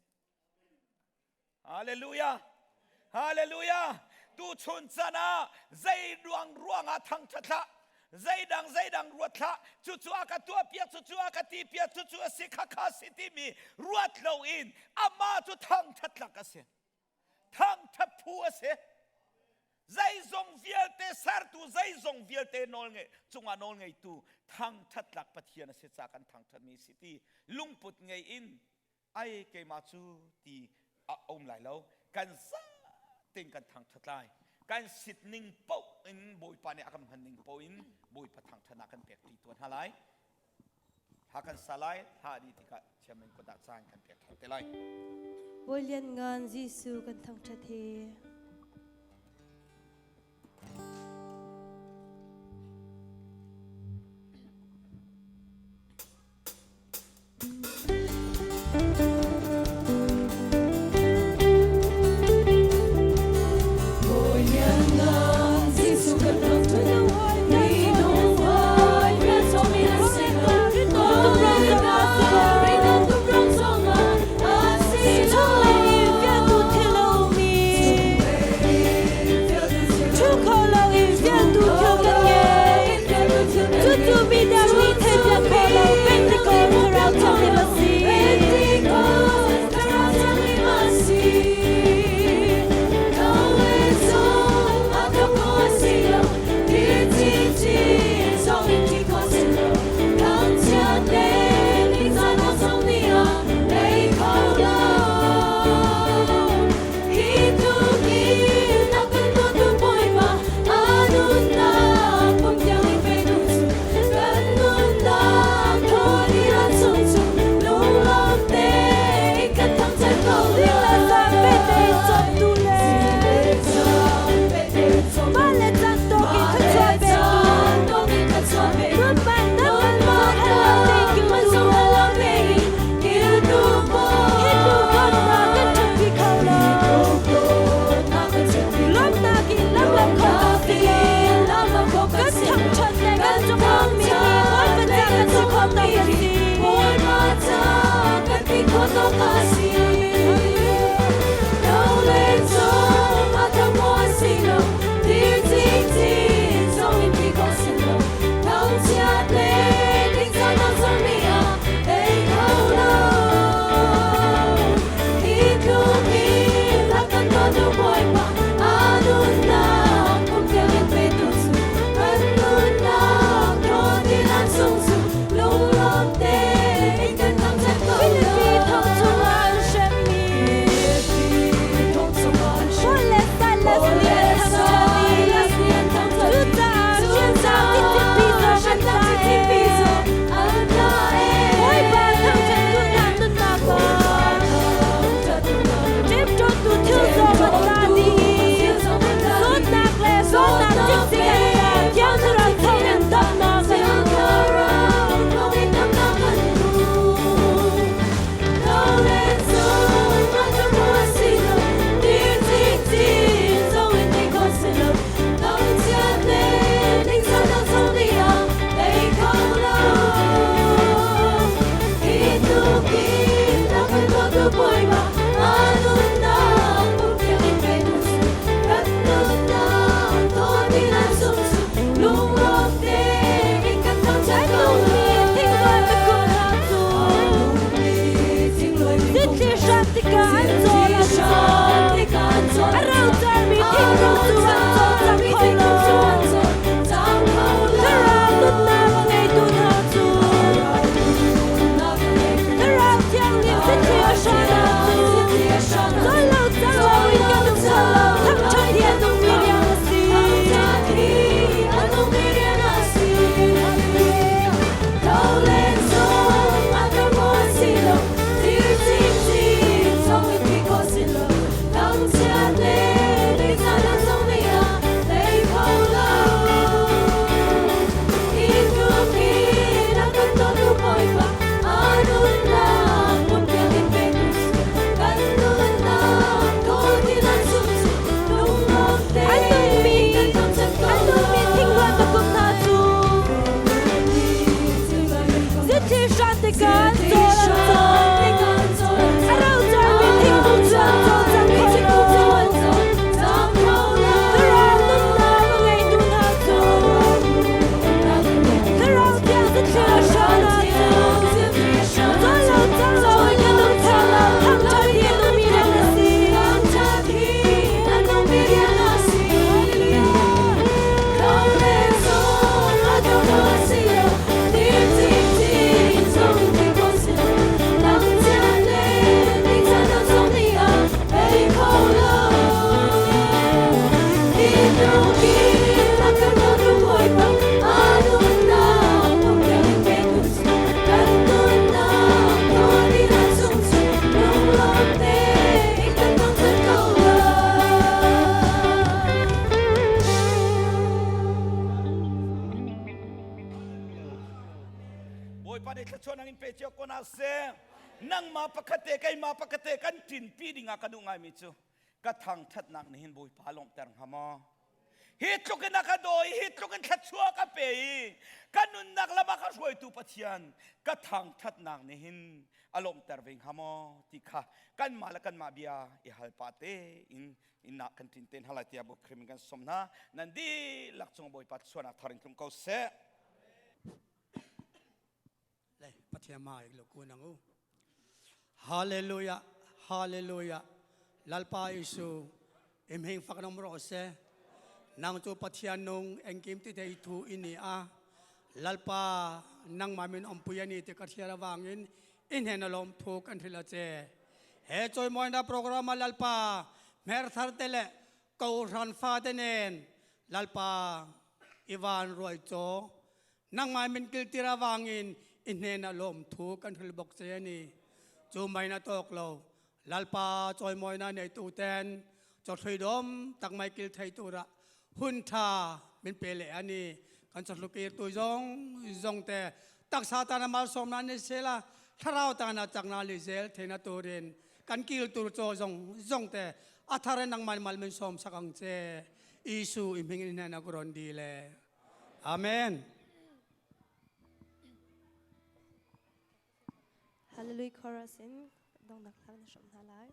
Hallelujah! Hallelujah! Tuchun chan ah zei ruang ruang ah thangṭhat hlah. Zeidang zeidang ruat hlah. Cucu a ka tuah piak, cucu a ka ti piak, cucu a si, khakha si timi ruat loin amah cu thangṭhat tlak a si. Thangṭhat phu a si. Zeizong vialte sertu, zeizong vialte nawl ngei, cungah nawl ngeitu thangṭhat tlak Pathian a si ca kan thangṭhatmi si ti lungput ngei in ai keimah cu ti a um lai lo. Kan zatein kan thangṭhat lai. Kan sitning paoh in Bawipa nih a kan hman ning paoh in Bawipa thangṭhatnak kan pek ṭi tuan hna lai. Hla kan sa lai, hla a dih tikah chairman kut ah caan kan pek ṭhan te lai. Bawi Lianngan Jesuh kan thangṭhat hi. Zitli hran tikah an cawl an cawl. A rocarmi thingkung cu an cawlcang kho lo. Thlarau nunnak a ngeitu hna cu Thlarau Thianghlim zitli a hran ahcun cawl lo cang loin kan um kho lo. Thangṭhat hi a nungmi rian a si. A nungmi a nungmi thingluan pakum hna cu zitli hran tikah an cawl an cawl. A rocarmi thingkung cu an cawlcang kho lo. Thlarau nunnak a ngeitu hna cu Thlarau thiang zitli a hran ahcun cawl lo cang loin kan um kho lo. Thangṭhat hi a nungmi rian a si. Bawipa nih thluachuah nang in pe cio ko hna seh. Nangmah pakhat te keimah pakhat te kan ṭinpi dingah ka duh ngaimi cu ka thangṭhatnak nih hin Bawipa lawmhter hnga maw? Hi tluk in a ka dawi, hi tluk in thluachuah ka pe i ka nunnak lam ah ka hruaitu Pathian ka thangṭhatnak nih hin a lawmhter ve hnga maw ti kha kanmah le kanmah bia i hal pah tein innak kan ṭin te hna lai tiah Bawi in kan sawm hna. Nan dihlak cung Bawipa thluachuahnak thar in tlung ko seh. Le Pathian ma ik lo ku nang u. Hallelujah, hallelujah. Lalpa Isu, im hing fak nom ro se. Nang chu Pathian nung engkim ti thei thu ini a. Lalpa nang ma min ompui ani te ka thiara wangin in hen alom thu kan hrila che. He choi moina program a Lalpa mer thar te le ko ran fa te nen Lalpa Ivan ruai cho Nangmah min kiltir awangin i hnenah lawmthu kan hril bawk che ani. Cu mai na tawk lo. Lalpa chawimawina neitu ten chawhlui dawm tak mai kil thei tura hun tha min pe le ani. Kan chawhlu kir tu zong zong te taksa tana malsawmna ni sela thlarau tana chakna li zel theina turin kan kil tur chaw zong zong te athar nangman mal min som sak ang che Isu i hming in hnen a ron di le Amen. Hallelujah chorus in dongnak hla na hram hna lai.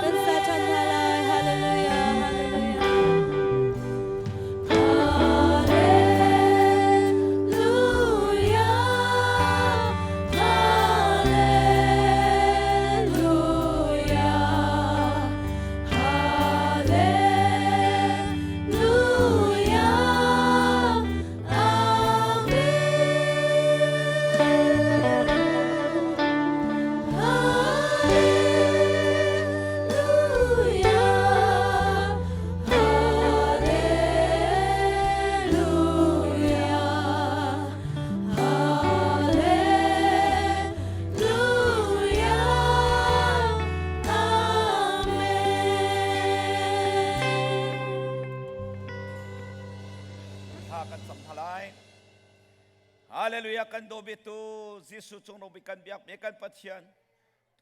Kan sa ṭhan hna lai. Hallelujah, hallelujah. Thla kan cam hna lai. Hallelujah kan daw bitu Jesuh cung nung bik kan biak mi kan Pathian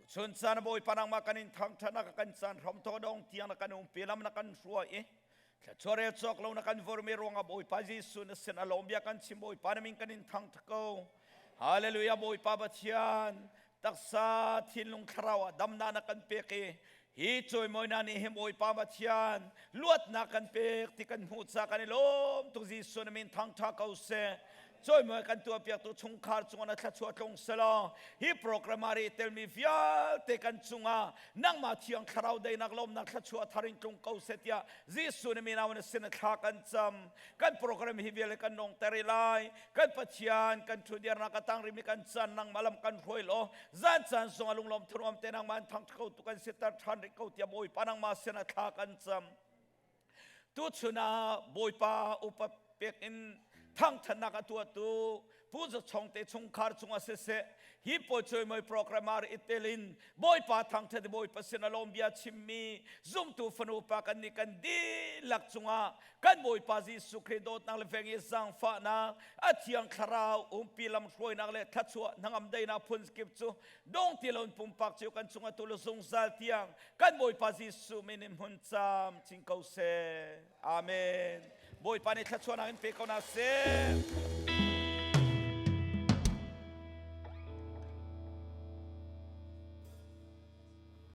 chun caan Bawipa nangmah kan in thangthat na kan caan hram thaw dong tiang na kan umpi lam na kan hruai i thluachuah rel cawk lo na kan vormi ruangah Bawipa Jesuh na sin a lawm bia kan chim Bawipa na min kan in thangthat ko. Hallelujah Bawipa Pathian taksa thinlung thlarau ah damnak na kan pek i hi cawimawinak nih hin Bawipa Pathian luatnak kan pek ti kan hmuh ca kan i lawm tuk. Jesuh na min thangtha ko seh. Cawimawi kan tuahpiaktu chungkhar cungah na thluachuah tlung selaw hi program ah ri telmi vialte kan cungah nangmah thiang thlarau deinak lawmnak thluachuah thar in tlung ko seh tiah Jesuh na min na sin thla kan cam. Kan program hi vialte kan nong ter lai. Kan Pathian kan thudirnak ka tang rimi kan chan nangmah lam kan hruai law zan caan zong a lunglawm thuruam te nangmah an thang ko tu kan sitar than rih ko tiah Bawipa nangmah sin thla kan cam. Tu chun ah Bawipa upa pek in thangthatnak a tuahtu Pu Za Chong te chungkhar cungah siseh hi pawi program ah i telin Bawipa thangthat Bawipa sin a lawm bia chimmi zumtu fanu pa kan nih kan dihlak cungah kan Bawipa Jesuh Khrih dawtnak le veng i zaangfahnak a thiang thlarau umpi lam hruainak le thluachuah hnangam deinak phun kip cu dong ti loin pumpak cio kan cungah tu le zungzal tiang kan Bawipa Jesuh min in hmun cam cing ko seh. Amen. Bawipa nih thluachuahnak in pe ko hna seh.